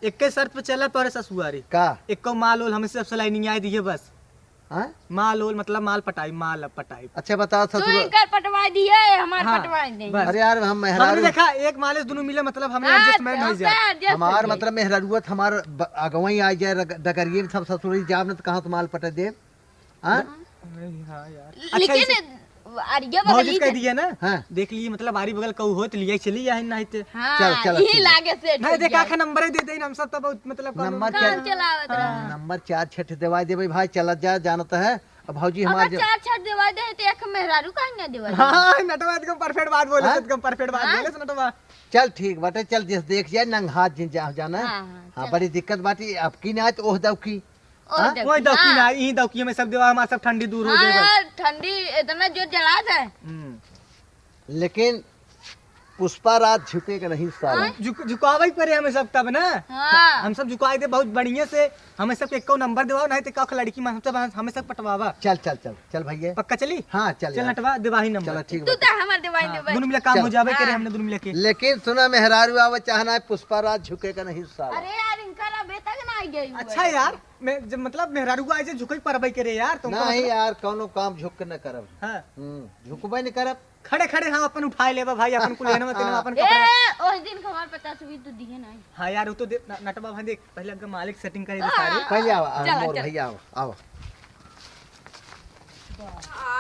एक्के शर्त पे चला तोरे ससुआरी। का? एक्को माल ओल हमें सब सलाई नहीं आए दिए बस। हाँ? माल ओल मतलब माल पटाई, माल अब पटाई। अच्छा बताओ तू ससुर। इनकर पटवा दिए, हमार हाँ, पटवा नहीं। बस। अरे यार, हम हमने मेहरारू देखा, एक माले से दोनों मिले, मतलब हमने हाँ, adjustment हो जाए। Adjust हमार हो जाए। मतलब मेहरारुआ त हमार ब-, अगवई आ जाए, रग-, डगरिये में सब ससुर जाब न त कहाँ से माल पटे देब? हाँ? नहीं, हाँ यार। अच्छा, लेकिन इसे अरिया भौजी बगली कह के दिया ना? हाँ। देख लिए, मतलब आरी बगल कहू हो त लिया चली जाए, नहीं तो। हाँ, चल, चल, यही ठीक है। लागे से नहीं, ठीक देखा है। आखा नंबर दे दे, हम सब तो बहुत मतलब काम नंबर काम चार, चलावत रहा। नंबर चार छठ देवाई देबे भाई, चलत जा, जानत है। अब भौजी अगर हमार जो चार छठ देवाई दे, तो एक मेहरारू काहे ना देवाई दे? हाँ, नटवा एकदम perfect बात बोले, हाँ? एकदम perfect बात हाँ? बोले, नटवा। चल ठीक बाटे, चल जिस देख जाए, नंग हाथ जिन जा, जाना है। हाँ, हाँ, हाँ, चल। बड़ी दिक्कत बाटी, अब की ना तो ओह दव की। ओह हाँ? दव की, वही दव की हाँ। ना, यही दव की में सब देवा, हमार सब ठंडी दूर हो हाँ जाएगा। यार, ठंडी इतना जोर जला दे। हम्म। लेकिन पुष्पा राज झुकेगा नहीं साला। हाँ? झुक-, झुकावे के परे हमें सब तब ना। हाँ। हम सब झुकाए दे बहुत बढ़िया से, हमें सब एको नंबर देवाओ, नहीं तो कख लड़की में हम सब, हमें सब पटवावा। चल, चल, चल, चल भैया। पक्का चली? हाँ, चल चल यार। नटवा, देवाही नंबर। चलो, ठीक तू बा। तो हमार देवाही हाँ, देवाही। दोनों मिला काम हो हाँ। जावे करे हाँ। हमने दोनों मिला के। लेकिन सुना, मेहरारू आवे चाहना है, पुष्पा राज झुकेगा नहीं साला। अरे यार, इनका ना बेटा के ना आई गई अच्छा हुआ। यार, मैं जब मतलब मेहरारू को आई से झुके परबई करे यार, तुमको नहीं मतलब यार, कौनो काम झुक के न करब। हाँ। हम्म, झुकबे न करब। खड़े खड़े हम अपन उठाए लेबा भाई, अपन कुल एनवा तेनवा हाँ। अपन ए, कपड़ा। ओस दिन के हमार पचास रुपये तो दिए नहीं। हाँ यार, वो तो दे, न-, नटवा भाई देख, पहले अगर मालिक setting करे दे हाँ। सारे। पहले आवा, आवा, चला, मोर चला। भैया आवा, आवा।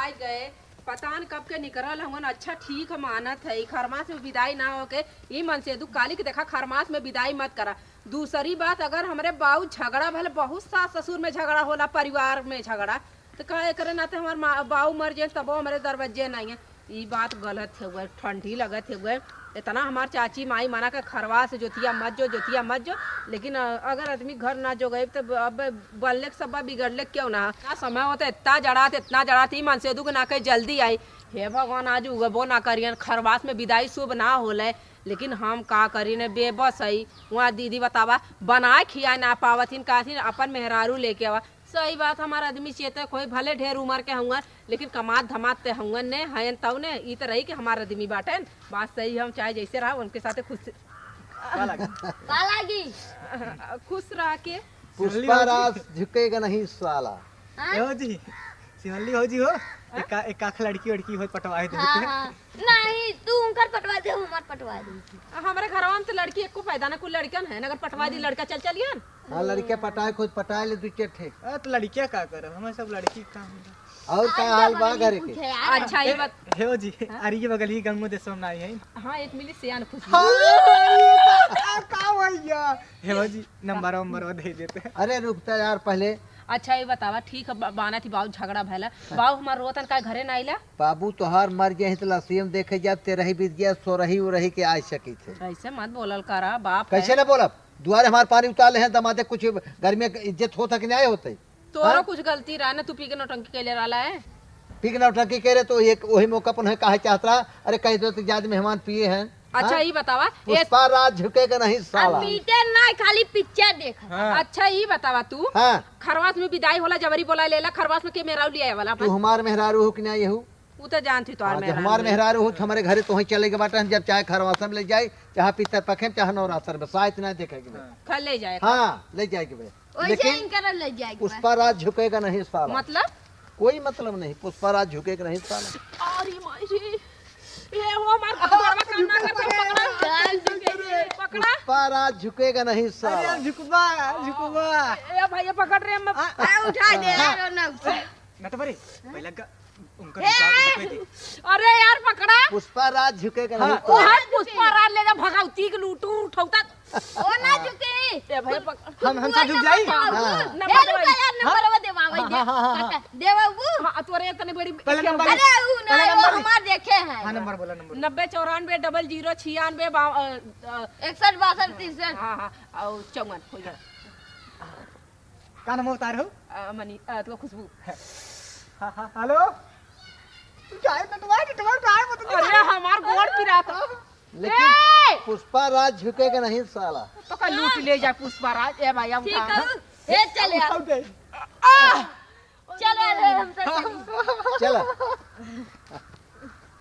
आइ गए, पता न कब के निकरल हवन। अच्छा ठीक है, मानत है, ई खरमास में विदाई ना होके, ई मन से दु काली के देखा खरमास में विदाई मत करा। दूसरी बात, अगर हमरे बाऊ झगड़ा भले, बहुत सास ससुर में झगड़ा होला, परिवार में झगड़ा, तो का एकरे नाते हमार माँ, बाऊ मर जाए तबो हमरे दरवाजे नहीं है? ई बात गलत है हुए, ठंडी लगत है हुए। इतना हमार चाची माई मना के खरवास जोतिया मत जो, जोतिया मत जो, लेकिन अ, अगर आदमी घर ना जोगाई तो ब-, अब बल्ले के सब बिगड़ले क्यों ना? ना समय होता इतना जड़ात, इतना जड़ात, ई मन से दुख ना कहे जल्दी आई। हे भगवान, आज उगबो ना करियन, खरवास में विदाई शुभ ना होले, लेकिन हम का करी ने, बेबस हई। वहाँ दीदी बतावा, बनाए खियाए ना पावत हिन, कहत हिन अपन मेहरारू लेके आवा। सही बात, हमार आदमी चेते कोई भले ढेर उम्र के हुआ, लेकिन कमात धमात ते हुआ ने, हयन तौ ने, ई त रही कि हमार आदमी बाटेन। बात सही, हम चाहे जैसे रहा उनके साथे खुश का लागी? का लागी? खुश रह के। पुष्पा राज झुकेगा नहीं साला। हाँ? ए हो जी, सिमल्ली हो जी हो, एक, एक आख लड़की वड़की हो पटवाए दे। हाँ, हाँ। नहीं, तू उनकर पटवा दे, हमार पटवा दे। आ, हमरे घरवा में तो लड़की एको पैदा ना, कुल लड़कन है, अगर पटवा दी लड़का चल चलियन। हाँ, लड़के पटाए, खुद पटाए ले दू चार ठे। अरे तो लड़किया का करब, हमें सब लड़की का काम है। और का हाल बा घर के? अच्छा, ये बात। हे हो जी, हाँ? अरे ये बगल ही गंगू देशवा में आई है। हाँ, एक मिली सियान खुश। हाँ, ये का, का, का भैया? हे हो जी, नंबर वंबर दे देते। अरे रुकता यार पहले। अच्छा, ये बतावा, ठीक है, बा-, बाना थी बाऊ झगड़ा भैला। बाऊ हमार रोतन का घरे ना आइला? बाबू तोहार मर गए हैं तो लसीम देखे जा, तेरही बीत गया, सोरही उरही के आ सकी थे। ऐसे मत बोलल करा, बाप कैसे है। ना बोलब? दुआरे हमार पानी उतार ले हैं, दमादे कुछ गर्मी के इज्जत होता कि नहीं होते? तोरो हाँ? कुछ गलती रहा ना, तू पी के नौटंकी कैले रहला है। पी के नौटंकी करे तो एक वही मौका पर है, काहे चाहत रहा, अरे कह दो तो ज्यादा मेहमान पिए हैं। अच्छा, हाँ? ई बतावा, ए पुष्पा राज झुकेगा नहीं अब साला। पीते ना, खाली पिक्चर देखा। हाँ। अच्छा, ई बतावा तू, हाँ। खरवास में विदाई होला, जबरी बोला लेला, खरवास में के मेहरारू लिया वाला तू अपन? हमार मेहरारू हो कि ना ये हो? उ तो जानती तोहार हाँ, जब मेहरारू हमार है। मेहरारू हो, तो हमारे घरे तोहई चले के बाटे, हम जब चाहे खरवास में ले जाए, चाहे पितर पखे में, चाहे नवरात्र में, साइत ना देखे के बा। हाँ। खा ले जाए। हाँ, ले जाए के बा। वैसे लेकिन इनकरा ले जाए के बा। पुष्पा राज झुकेगा नहीं साला। मतलब? कोई मतलब नहीं, पुष्पा राज झुकेगा नहीं साला। अरे माई रे, ए, वो हमार गोड़वा काम ना करता, पकड़ा। पकड़ा। पुष्पा राज झुकेगा नहीं साला। अरे झुकबा, झुकबा। ए भैया पकड़ रे, हम आ, आ, उठा दे, आ, यार, ना उठा। नटवरे, पहले ग-, उनका हे! निकाल के दे। अरे यार, पकड़ा। पुष्पा राज झुकेगा हाँ। नहीं साला। ओहन पुष्पा राज ले जा, भगवती के लूटू उठौता। ओ ना झुके। ए भाई, पक-, हम, हम सब झुक जाई? हाँ। नंबर हे, रुका यार, नंबर वो देवावे दे। हाँ, हाँ, हाँ, हाँ। काका, देवाबू? हाँ, तोरे इतने बड़ी पहले नंबर अरे, ऊ ना, पहले वो नंबर हमार देखे हैं। हाँ, नंबर बोला, नंबर। नब्बे चौरानबे डबल जीरो छियानबे बा-, अ, अ, इकसठ बासठ तिरसठ। हाँ, हाँ, और चौवन, हो गया। का नाम उतार हो? अ, मनी, अ, तो खुशबू। हाँ, हाँ, हेलो। तू चाहे नटवा, नटवा, उठाए मत। अरे, हमार गोड़ पिरात। लेकिन ए! पुष्पा राज झुकेगा नहीं साला। तो का लूट ले जाए पुष्पा राज, ए भाई, हम ठीक उठा। है। ए, चल यार। उठाओ दे। आ! चल यार, हम सब चल। चला।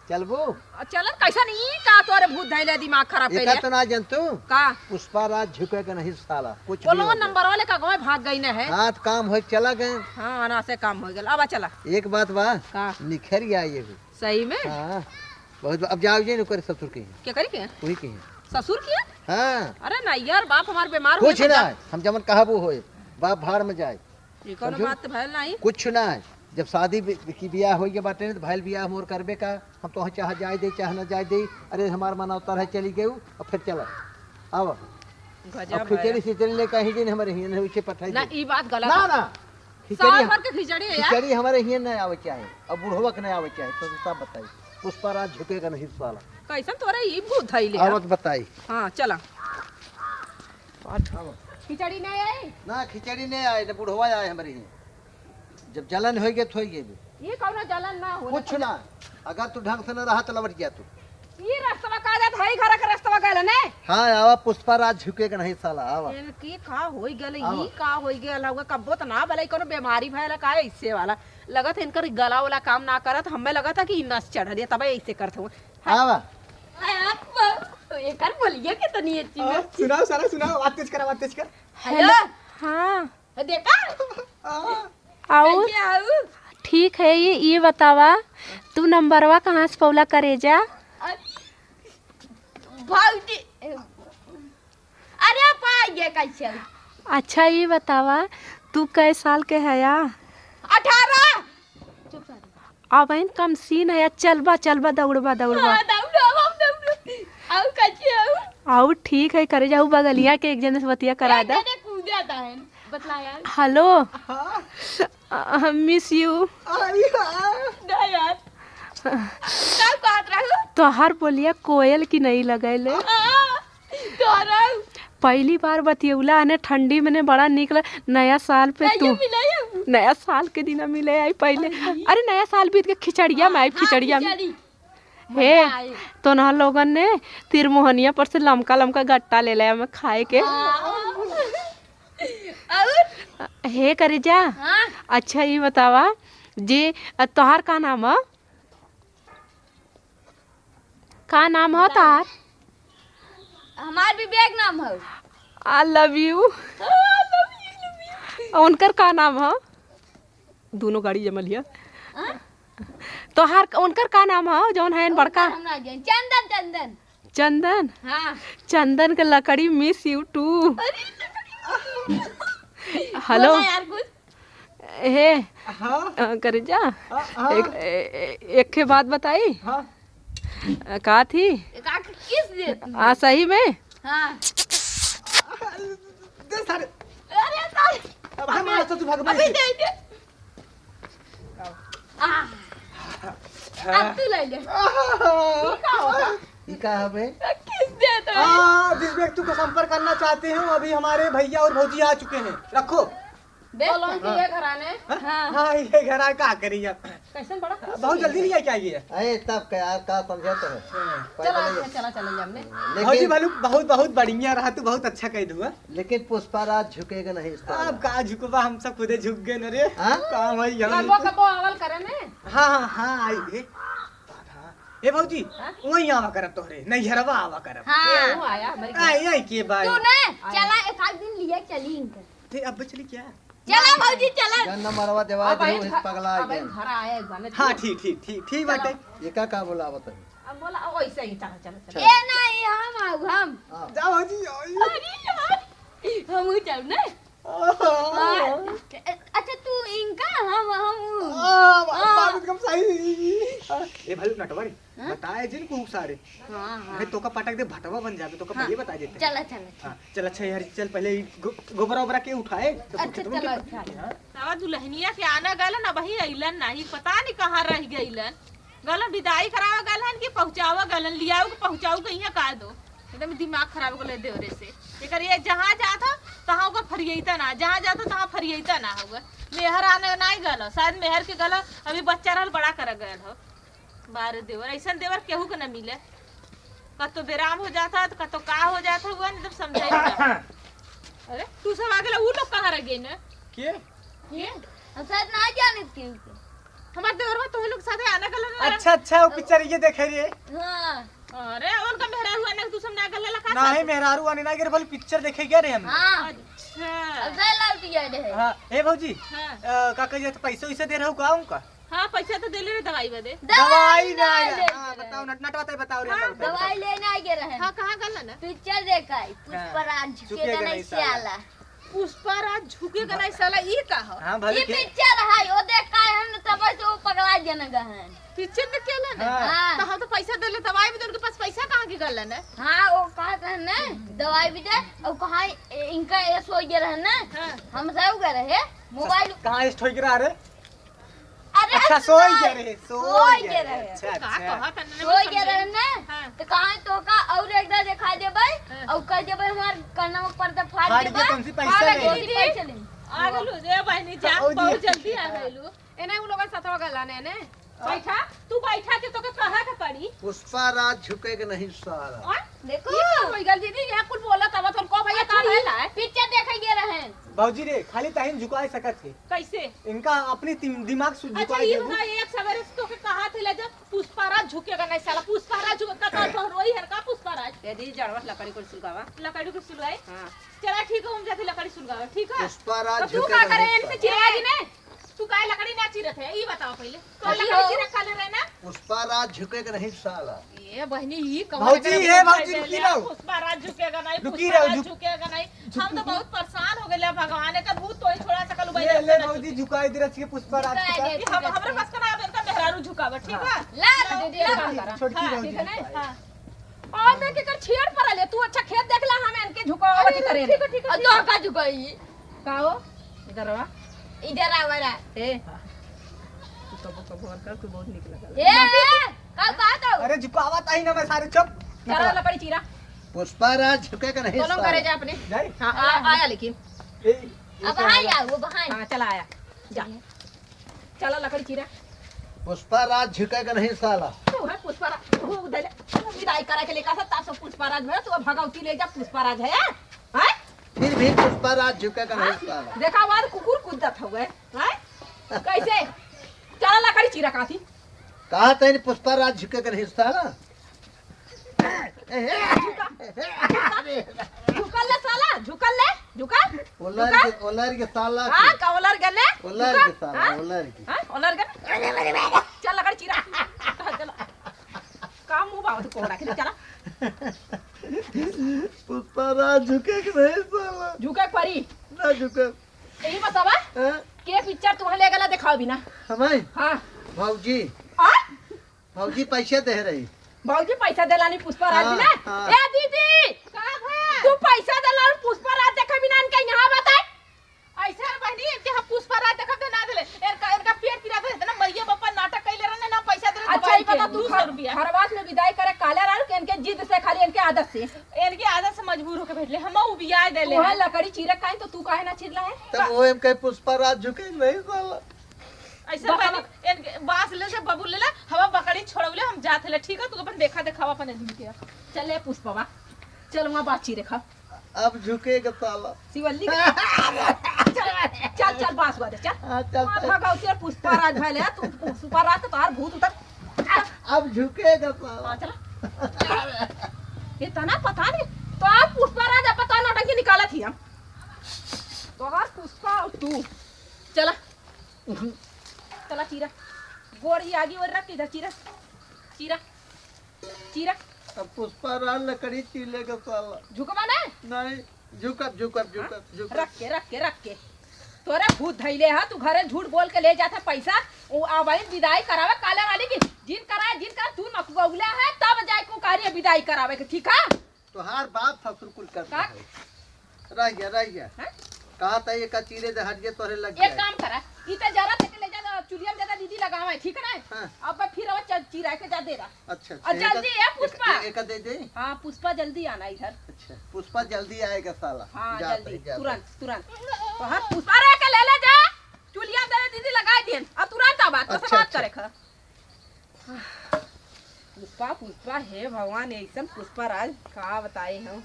चलबू? आ, चलन कैसन ई का तोरे भूत धैले दिमाग खराब एका कैले? तो ना जन तू? का? पुष्पा राज झुकेगा नहीं साला, कुछ बोलो भी हो जाए। नंबर वाले का गाँव भाग गई न है। हाँ, तो काम होए चला गए। हाँ, ना से काम हो गया। अब चला। एक बात बा, का? निखर गया ये भी। सही में? हाँ, बहुत बा-, अब जाओ जे न करे ससुर के। क्या करी के? वही के। ससुर के? हाँ। अरे ना यार, बाप हमार बीमार कुछ होए तो ना जा- है, हम जमन कहबो होए, बाप भाड़ में जाए। ये कौनो समझू? बात तो भयल नाही। कुछ ना है। जब शादी बि-, की बियाह होई के बाटे न, तो भयल बियाह मोर करबे का, हम तोहे चाहे जाए दे, चाहे ना जाए दे। अरे, हमार मनौता रहे, चली गयू, अब फिर चला। आवा। गजब अब खिचड़ी है। सिचड़ी ले कहीं दिन हमारे हियां नहीं, उसे पठाई ना, दे। ई बात गलत ना, है। ना। खिचड़ी साल भर के खिचड़ी है यार। खिचड़ी हमारे हियां नहीं आवे चाहे, अब बुढ़वा के नहीं आवे चाहे, तो सब बताई। पुष्पा राज झुकेगा नहीं साला। कैसन तोरा ई भूत धइले है? आवत बताई। हाँ, चला। आवा। खिचड़ी नहीं आई? ना, खिचड़ी नहीं आए, ना बुढ़वा आए हमारे हियां। जब जलन होई गए, तो होई गए। ये कौनो जलन ना हो। कुछ ना, अगर तू ढंग से ना रहा, तो लौट गया तू। ई रस्तवा का जात है, घर के रस्तवा गल ने? हाँ, आवा, पुष्पा राज झुकेगा नहीं साला, आवा। इनकी का होई गल, आवा। ई का होई गल, हुआ कब्बो तो ना भले, कोनो बीमारी भयल का ऐसे वाला। लगत है इनकर गला वाला काम ना करत, हमें लगत है कि नस चढ़ल है, तबे ऐसे करत हुआ। आवा। एकर बोलिए कितनी अच्छी और है। सुनाओ साला, सुनाओ, आवाज तेज कर, आवाज तेज कर। हेलो। हाँ। देखा? और? कैसे आऊ? ठीक है, ये, ये बतावा, तू नंबरवा कहाँ से पौला करेजा? अरे, भौजी, अरे, पाई गे कैसे? अच्छा, ये बतावा, तू कै साल के हया? अठारह। अब इन कम सीन है, चलबा, चलबा, दौड़बा, दौड़बा। हाँ, दौड़ो, हम दौड़ो। आऊ कैसे आऊ? आउ ठीक है, करे जाऊ बगलिया के एक जने से बतिया करा दा। कूदा था है, बतला यार। हेलो। हाँ। मिस यू। अरे यार। ना यार। का कहत रहू? तोहार बोलिया कोयल की नहीं लगैले। हाँ, तोहरा। पहली बार बतियौला अने ठंडी में ने बड़ा निक ल-, नया साल पे कहिया तू मिले हऊ? नया साल के दिना मिले आई पहले। अरे। अरे नया साल बीत के खिचड़िया में आई, हाँ, खिचड़िया में। खिचड़ी। हे, मजा आई। तोन्हा लोगन ने तिरमोहनिया पर से लमका लमका गट्टा ले ले हमें खाए के। हाँ। और? हे करेजा, हाँ। अच्छा ये बतावा जे, अ, तोहार का नाम ह? का नाम ह तोहार? हमार विवेक नाम ह। I love you। I love you, love you। उनकर का नाम ह? दोनों गाड़ी जमल हिया। हाँ? तोहार, उनकर का नाम ह जौन है बड़का? उनकर हम ना जान। चंदन, चंदन। चंदन? हाँ। चंदन के लकड़ी miss you too। अरे, हेलो। बोला यार कुछ। हे, हाँ? अ, करेजा, हाँ, हाँ। एक, ए, ए, एक ठे बात बताई? हाँ। अ, का थी? का किस दे? आ, सही में? हाँ। दे सारे। अरे सारे। अब हम आज तो तू भगवान अभी से। दे दे। आ। अब तू ले ले। आह। ई का होता? ई का हवे? किस देता है? आ, जिस व्यक्ति को संपर्क करना चाहते हैं, वो अभी हमारे भैया और भौजी आ चुके हैं। रखो। देख। बोलो कि ये घर आने। हाँ? हाँ। हाँ, ये घर आए, का करी अब? कैसन बड़ा खुश बहुत हुई जल्दी है। लिया क्या ये? अरे, तब का यार, का समझे तो है? हाँ। पैदल चला, ही। चला, चला, हमने। लेकिन भौजी भालू बहुत, बहुत बढ़िया रहा, तू बहुत अच्छा कह दुआ। लेकिन पुष्पा राज झुकेगा नहीं इस तरह। अब का झुकबा, हम सब खुदे झुक गए न रे। हाँ? का भाई, हम कबो, कबो आवल करे ने। हाँ, हाँ, हाँ, आई रे। हाँ। ए भौजी, हाँ? वहीं आवा करब तोहरे, नैहरवा आवा करब। हाँ। ये वो आया, भाई। आई, आई के भाई। तू ना, आया। चला, एक आध दिन लिया चली इनका। ते अब चली क्या? चला भौजी, चला। गन्ना मरवा देवा अब दे, आई इस घर, पगला अब आई गया। घर आया एक बार में हाँ, तू। ठीक, ठीक, ठीक, ठीक चलो। बाटे। ये का, का बोला बता? अब बोला, अब वैसे ही, चलो, चलो, चलो। चलो। ए नहीं, हम आऊ, हम। हाँ। जाओ भौजी, आओ। अरे यार, हम ही जाऊ ना। हाँ। अच्छा, तू इनका, हम, हम। हाँ, हाँ। बात एकदम सही। ए भाई नटवरी, हाँ? बताए जिन को सारे। हाँ, हाँ। भाई तोका पटक दे, भटवा बन जाबे, तोका हाँ। पहले बता देते हैं। चला, चला, चला। हाँ, चल अच्छा यार, चल पहले ई गो-, गोबरा ओबरा के उठाए, तो अच्छा, खेतवा चला, के उठा। हाँ। सावा दुल्हनिया के आना गलन, अबहीं अइलन नाही, पता नहीं कहाँ रह गइलन। गलन विदाई करावा गलन कि पहुँचावा गलन, लियाऊ के पहुँचाऊ के इहाँ का दो। एकदम दिमाग खराब कर ले देवरे से। एकर ये जहाँ जात हो, तहाँ ओकर फरियैता ना, जहाँ जात हो, तहाँ फरियैता ना होगा। मेहर आने नाई गल हो, शायद मेहर के गल हो, अभी बच्चा रहल, बड़ा कर गल हो। बारे देवर, ऐसन देवर केहू के ना मिले। कतो बेराम हो जाता, तो कतो का हो जाता हुआ, नहीं तब समझाई ना। अरे, तू सब आ गेला, ऊ लोग कहाँ रह गए ना? के? के? हम शायद ना जाने थे उनके। हमार देवरवा तोहे लोग साथे आना गलन ना। अच्छा, अच्छा, वो हाँ। पिक्चर ये देखे रे। हाँ। अरे, उनका मेहरारू आने के तू सब ना गलन का नहीं, साथे? मेहरारू आने ना गिर, बोली पिक्चर देखे गया रे हम। हाँ। अच्छा। अब जाए लौट गया रे। हाँ, ए भौजी, हाँ। अ, का कहिए तो पैसे वैसे दे रहू का उनका? हाँ, पैसा तो देले रहे दवाई बदे। दवाई दवाई ना ना ले हाँ, रहे। बताओ, नट-, नटवा तई बताओ रे, हाँ, बताओ, बताओ। दवाई लेने आ गए रहे। हाँ, कहाँ गलन ना? पिक्चर देखा है, हाँ, पुष्पराज झुकेगा झुकेगा नहीं नहीं साला। साला। पुष्पराज झुकेगा नहीं साला, ई का हो? हाँ, भले ई के- पिक्चर है, वो देख का है ना, तब से वो पगला जाने का है। पिक्चर देख के ना? हाँ। हाँ। तो हम तो पैसा देले, दवाई भी दे, उनके पास पैसा कहाँ के गलन है? हाँ, वो कहत रहे ना, दवाई भी दे, और कहाँ ए-, इनका ये सो गए रहे ना, हाँ। हम सब गए रहे, मोबाइल कहाँ इस ठोक रहा रे? अरे अच्छा, सोई गए रहे, सोई गए रहे। अच्छा, का अच्छा। कहत हन, सोई गए रहे ना, हाँ। तो कहाँ तो का और एक दार दिखा देबै, हाँ। और कह देबै हमार कानवा पर तो फाड़ फाड़ के देबै। तुमसे पैसा हाँ, ले। दीदी, पैसा ले। आ गेलू रे बहनी, जा, ओ, बहुत दिया। जल्दी आ गेलू। एने उ लोगन साथवा गला ने, ने। हाँ। बैठा, तू बैठा के तोके कहा के पड़ी। पुष्पा राज झुकेगा नहीं साला। आ? देखो। ई का हो गइल दीदी, यहाँ कुल बोलत आवत हन, को भैया का अच्छा, भइल है? पिक्चर देखे गए रहे। भौजी रे, खाली ताहिन झुकाए सकत है। कैसे? इनका अपनी तिम-, दिमाग से अच्छा, झुकाए ई देबू। बता, एक सवेरे से तोके कहा थे ले जा, पुष्पा राज झुकेगा नहीं साला, पुष्पा राज झुकेगा, का तो रोई है का पुष्पा राज? ए दीदी, जड़वा लकड़ी कुल सुलगावा। लकड़ी कुल सुलगाए? हाँ। चला ठीक है, हम जाते लकड़ी सुलगावे, ठीक है? पुष्पा राज तो तू झुकेगा का करे नहीं इनसे साला। चिरवा जी ने? तू काहे लकड़ी ना चीरत है? ई बताओ पहले। तो अरे लकड़ी हो। चीरत काले रहे ना? पुष्पा राज झुकेगा नहीं साला। ये बहनी, ई कौन भौजी, करे हे भौजी, रुकी रहो। पुष्पा राज झुकेगा नहीं, रुकी पुष्पा रहो, राज झुक- झुकेगा नहीं। हम तो बहुत परेशान हो गए भगवान, एकर भूत तो ही छोड़ा सकल ले, ले भौजी, झुकाई दे रही है पुष्पा राज झुकाई का। दे, ये हम, हमरे पास का ना, अब इनका मेहरारू झुकावा, ठीक हाँ। है? ला, ला, दीदी, ला। छोटकी, छोटकी हाँ, भौजी ठीक है ना? झुकाई। हाँ। अब देख के कर छेड़ पर ले, तू अच्छा खेत देख ला, हम इनके झुकावत करे। ठीक है, ठीक है, और ठीक तो है। का झुकाई? का हो? इधर आवा। इधर आवा रा। ए। तू कबो कबो और कर, तू बहुत निक लगा। ए, ए, का बात हो? अरे झुकावा ताही ना मैं सारे, चुप। करा लकड़ी चीरा। पुष्पा राज झुकेगा नहीं दोनों साला। करे जा अपने। जाए? हाँ, आ, आया लेकिन। ए, ये अब क्या आया, वाला? वो बहाई। हाँ, चला आया। जा। चला लकड़ी चीरा। पुष्पा राज झुकेगा नहीं साला। तू है पुष्पा राज, तू उधर ले। विदाई करा के लेकर से, तब से पुष्पा राज में, तू अब भगवती ले जा, पुष्पा राज है, हैं? फिर भी पुष्पा राज झुकेगा नहीं हाँ? साला। देखा, वार कुकुर कूदत हुए, हैं? कैसे? चला लकड़ी चीरा काथी। कहा तैने पुष्पा राज झुकेगा नहीं साला। झुका। अरे। झुकल ले साला, झुकल ले, झुका। ओलर झुका। के, ओलर के साला हाँ, के। का ओलर गले? ओलर झुका। के साला, हाँ? ओलर के। हाँ, ओलर गले। चल, लकड़ी चीरा। चल। का मुंह बाबा तू कोहरा के, चला। पुष्पा राज झुके के नहीं साला। झुके के परी। ना झुके। यही बतावा, हाँ? के पिक्चर तुम्हें ले गला दिखाओ बिना? हमारे? हाँ। भौजी। आ? भौजी पैसे दे रही। भौजी पैसा देलानी पुष्पा राज हाँ, बिना? हाँ। ए दीदी, का भा? तू पैसा देला और पुष्पा राज देखे बिना इनका यहाँ बताए? ऐसे है बहनी, इनके हम पुष्पा राज देखब तो ना देले। इनका, इनका पेट पिरा दे, इतना मइया बापा नाटक कैले रहने, ना पैसा देले, अच्छा, दवाई ये बता, के, तू दू सौ रुपया। खरवास में विदाई करे काले रहू कि इनके जिद से, खाली इनके आदत से? इनके आदत से मजबूर होके भेजले, हम उबियाए देले तू है हैं। लकड़ी चीरक काहे, तो तू काहे ना चिरला है? तब वो हम कहे पुष्पा राज झुके नहीं साला। ऐसे बता। बहनी, इनके बांस ले से बबूल ले ले, हवा बकरी छोड़ौले, हम जात ले, ठीक है? तू अपन देखा देखावा अपन आदमी के। चल ले पुष्पवा, चल वहाँ बात चीरे खा। अब झुकेगा साला। शिवल्ली के चल, चल, चल, बास हुआ दे, चल। हाँ, चल, चल। भागा, उसे पुष्पा राज भाई ले, तू पुष्पा राज तो तोहार भूत उतर। अब झुकेगा साला। हाँ, चला। इतना पता नहीं, तोहार पुष्पा राज अब तो नौटंकी निकालत ही हम। तोहार पुष्पा और तू। चला। चला, चीरा। गोड़ ही आगी ओर रख, इधर चीरा। चीरा। चीरा। अब पुष्पा राज लकड़ी चीरेगा साला। झुकबा ना? नहीं, झुकब, झुकब, हाँ? झुकब, झुकब। रख के, रख के, रख के। तोरे भूत धइले है, तू घरे झूठ बोल के ले जात है पैसा। उ आवाई विदाई करावे काले वाली की। जिन कराए, जिन कराए, तू नकबौला है, तब जाए को कार्य विदाई करावे के, ठीक है? तोहार बाप ससुर कुल करता का? है। रह गया, रह गया। हाँ? कहा था ये का चीरे दे हट गए, तोरे लग एक गया। काम करा, ई त जरा तक ले जा, चुलिया में ज्यादा दीदी लगावा है, ठीक है ना? हाँ। अब फिर अब चल, चिरा के जा दे रहा। अच्छा, और अच्छा, जल्दी एका, है पुष्पा। एका, एका दे दे। हाँ, पुष्पा जल्दी आना इधर। अच्छा, पुष्पा जल्दी आएगा साला। हाँ, जाता जल्दी, है, जाता तुरंत, है। तुरंत। तो हाँ, पुष्पा रे के ले ले जा, चुलिया में ज्यादा दीदी लगा दियन, और तुरंत आवा, तो से अच्छा, बात अच्छा। करे खा। पुष्पा, पुष्पा, हे भगवान, ऐसन पुष्पा राज, का बताई हम।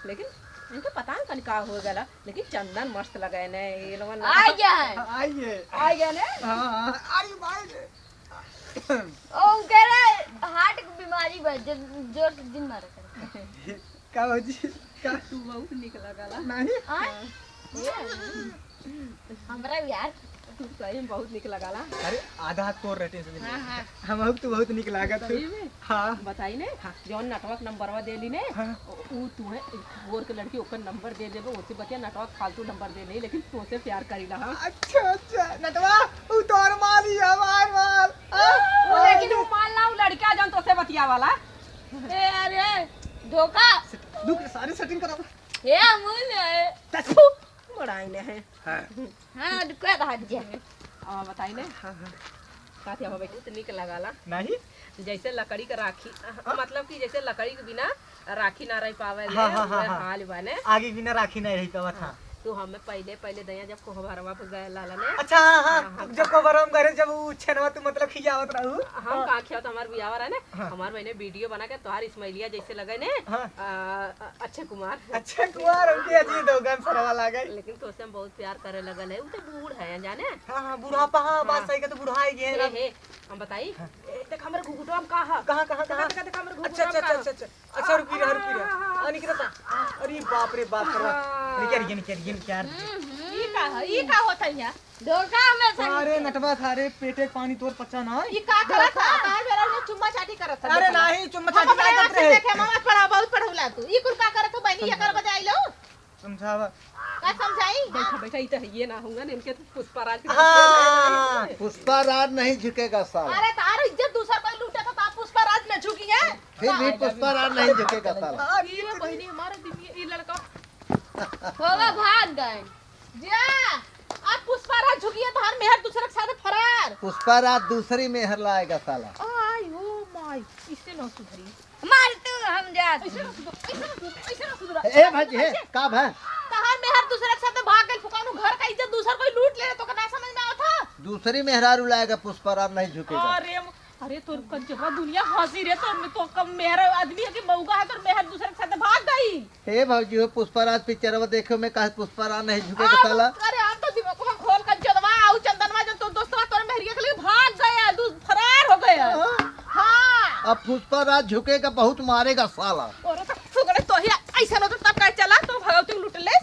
लेकिन इनके पता न कन का हो गला, लेकिन चंदन मस्त लगे ने, ये लोगन ना। आ गया है। आ गया। आ गया ने? हाँ, हाँ। अरे भाई रे। ओ, उनके रे हार्ट के बीमारी बा, जो-, जोर से जिन मारे करे। का भौजी? का? तू बहुत निक लगला। नहीं? आय? हाँ। हमरा भी यार। तू सही में बहुत निक लगला। अरे, आधा हाथ तोर रहते हैं हाँ, हाँ। हम तू बहुत निक लागत है। सही में? हाँ। बताई ने, हाँ। जौन नटवा के नंबरवा देली ने, हाँ। उ, उ तू है, गोर के लड़की ओकर नंबर दे देबो, ओसे बतिया नटवा के फालतू नंबर दे नहीं, लेकिन तोसे प्यार करीला हम। अच्छा, अच्छा, नटवा, उ तोर माल ही हमार माल। हाँ? ओ, लेकिन उ माल ना, उ लड़का जौन तोसे बतिया वाला। ए, अरे, धोखा। दुख सारी सेटिंग करा। ए, अमूल है। तू बड़ा आईने है। हाँ। हाँ, रुको, तो हट जा। और बताई ने? हाँ, हाँ। का थी, अब बैठ। बहुत निक लगाला। नहीं? जैसे लकड़ी का राखी, हाँ? मतलब कि जैसे लकड़ी के बिना राखी ना रह पावे ले, हाँ, हाँ, हाँ, उहे हाँ। हाल बा ने। आगे बिना राखी नहीं रह पावत, हाँ। हाँ। तू हमें पहले, पहले दया जब कोहबरवा पे गए लाला ने। अच्छा, हाँ, हाँ, हाँ, हाँ। जब कोहबरवा में गए, जब वो छेनवा तू मतलब खियावत रहू। हम हाँ। का खियावत, हमार बियाह रहा ने, हाँ। हमार मैंने वीडियो बना के तोहार इस्माइलिया जैसे लगे ने, हाँ। आ, आ, अक्षय कुमार। अक्षय कुमार, उनके अजय देवगन सरवा लागे। लेकिन तोसे हम बहुत प्यार करे लगल है, उ तो बूढ़ है, जाने? हाँ, हाँ, बुढ़ापा, हाँ, हाँ। बात सही का तो बुढ़ा ही गए हे, ना। हे, हम बताई? हाँ। ए, देख हमरे घुघुटवा में का है? कहाँ, कहाँ, देखा, कहाँ? देखा, देखा, हमरे अच्छा, घुघुटवा अच्छा, में का अच्छा, है? अच्छा, अच्छा, रुकी रहा, रुकी रहा। हाँ, हाँ, हाँ। आ, निकलता। अरे बाप रे बाप, कर रहा। हाँ। निकल, निकल, निकल, निकल। हम्म, हम्म। ई का है? ई का होता है यहाँ? धोखा हमें संग सारे के। नटवा, सारे पेटे के पानी तोर पचा ना है। ई का करत धोखा। है? तार बेरा में चुम्मा चाटी करत है, अरे देखा। नहीं, चुम्मा हम चाटी अपने ना आँख करत से रहे। देखे, हम मत पढ़ा, बहुत पढ़ौला तू। ई कुल का करत हो बहनी, एकर बजाई लो। समझावा। का समझाई? बैठा, बैठा, ई तो है, ये ना होगा ने, इनके तो पुष्पा राज के हाँ, पुष्पा राज नहीं झुकेगा साला। अरे, तार इज्जत दूसर कोई लूटे तो, तो आप पुष्पा राज में झुकी है? फिर भी पुष्पा राज नहीं झुकेगा साला। और ये बहिनी हमारा दिन ये, ये लड़का होगा भाग गए। जा, अब पुष्पा राज झुकी है तो हर मेहर दूसरे के साथ फरार। पुष्पा राज दूसरी मेहर लाएगा साला। आई हो माई, इससे ना सुधरी। मार तू, हम जात ऐसे ना सुधर, ऐसे ना सुधर, ऐसे ना सुधर। ए भाई, हे, का भा? तहार मेहर दूसरे के साथ भाग गइल, फुकानू घर का इज्जत दूसर कोई लूट ले, तो का ना समझ में आवत है? दूसरी मेहरारू लाएगा पुष्पा राज नहीं झुकेगा। अरे, अरे तोर कंजरवा दुनिया हंसी रे, तोर में तो कम मेहर आदमी है कि मऊगा है, तोर मेहर दूसरे के साथ भाग गई। हे भौजी हो, पुष्पा राज पिक्चरवा देखे में कहा पुष्पा राज नहीं झुकेगा साला। अरे हम तो दिमाग में खोल कंजरवा, आऊ चंदनवा जो तोर दोस्तवा तोर मेहरिया के लिए भाग गया, दू फरार हो गया। हाँ। हाँ। अब पुष्पा राज झुकेगा, बहुत मारेगा साला। और तो सुगड़े तो ही ऐसा ना तो तब का चला तो भगवती लूट ले।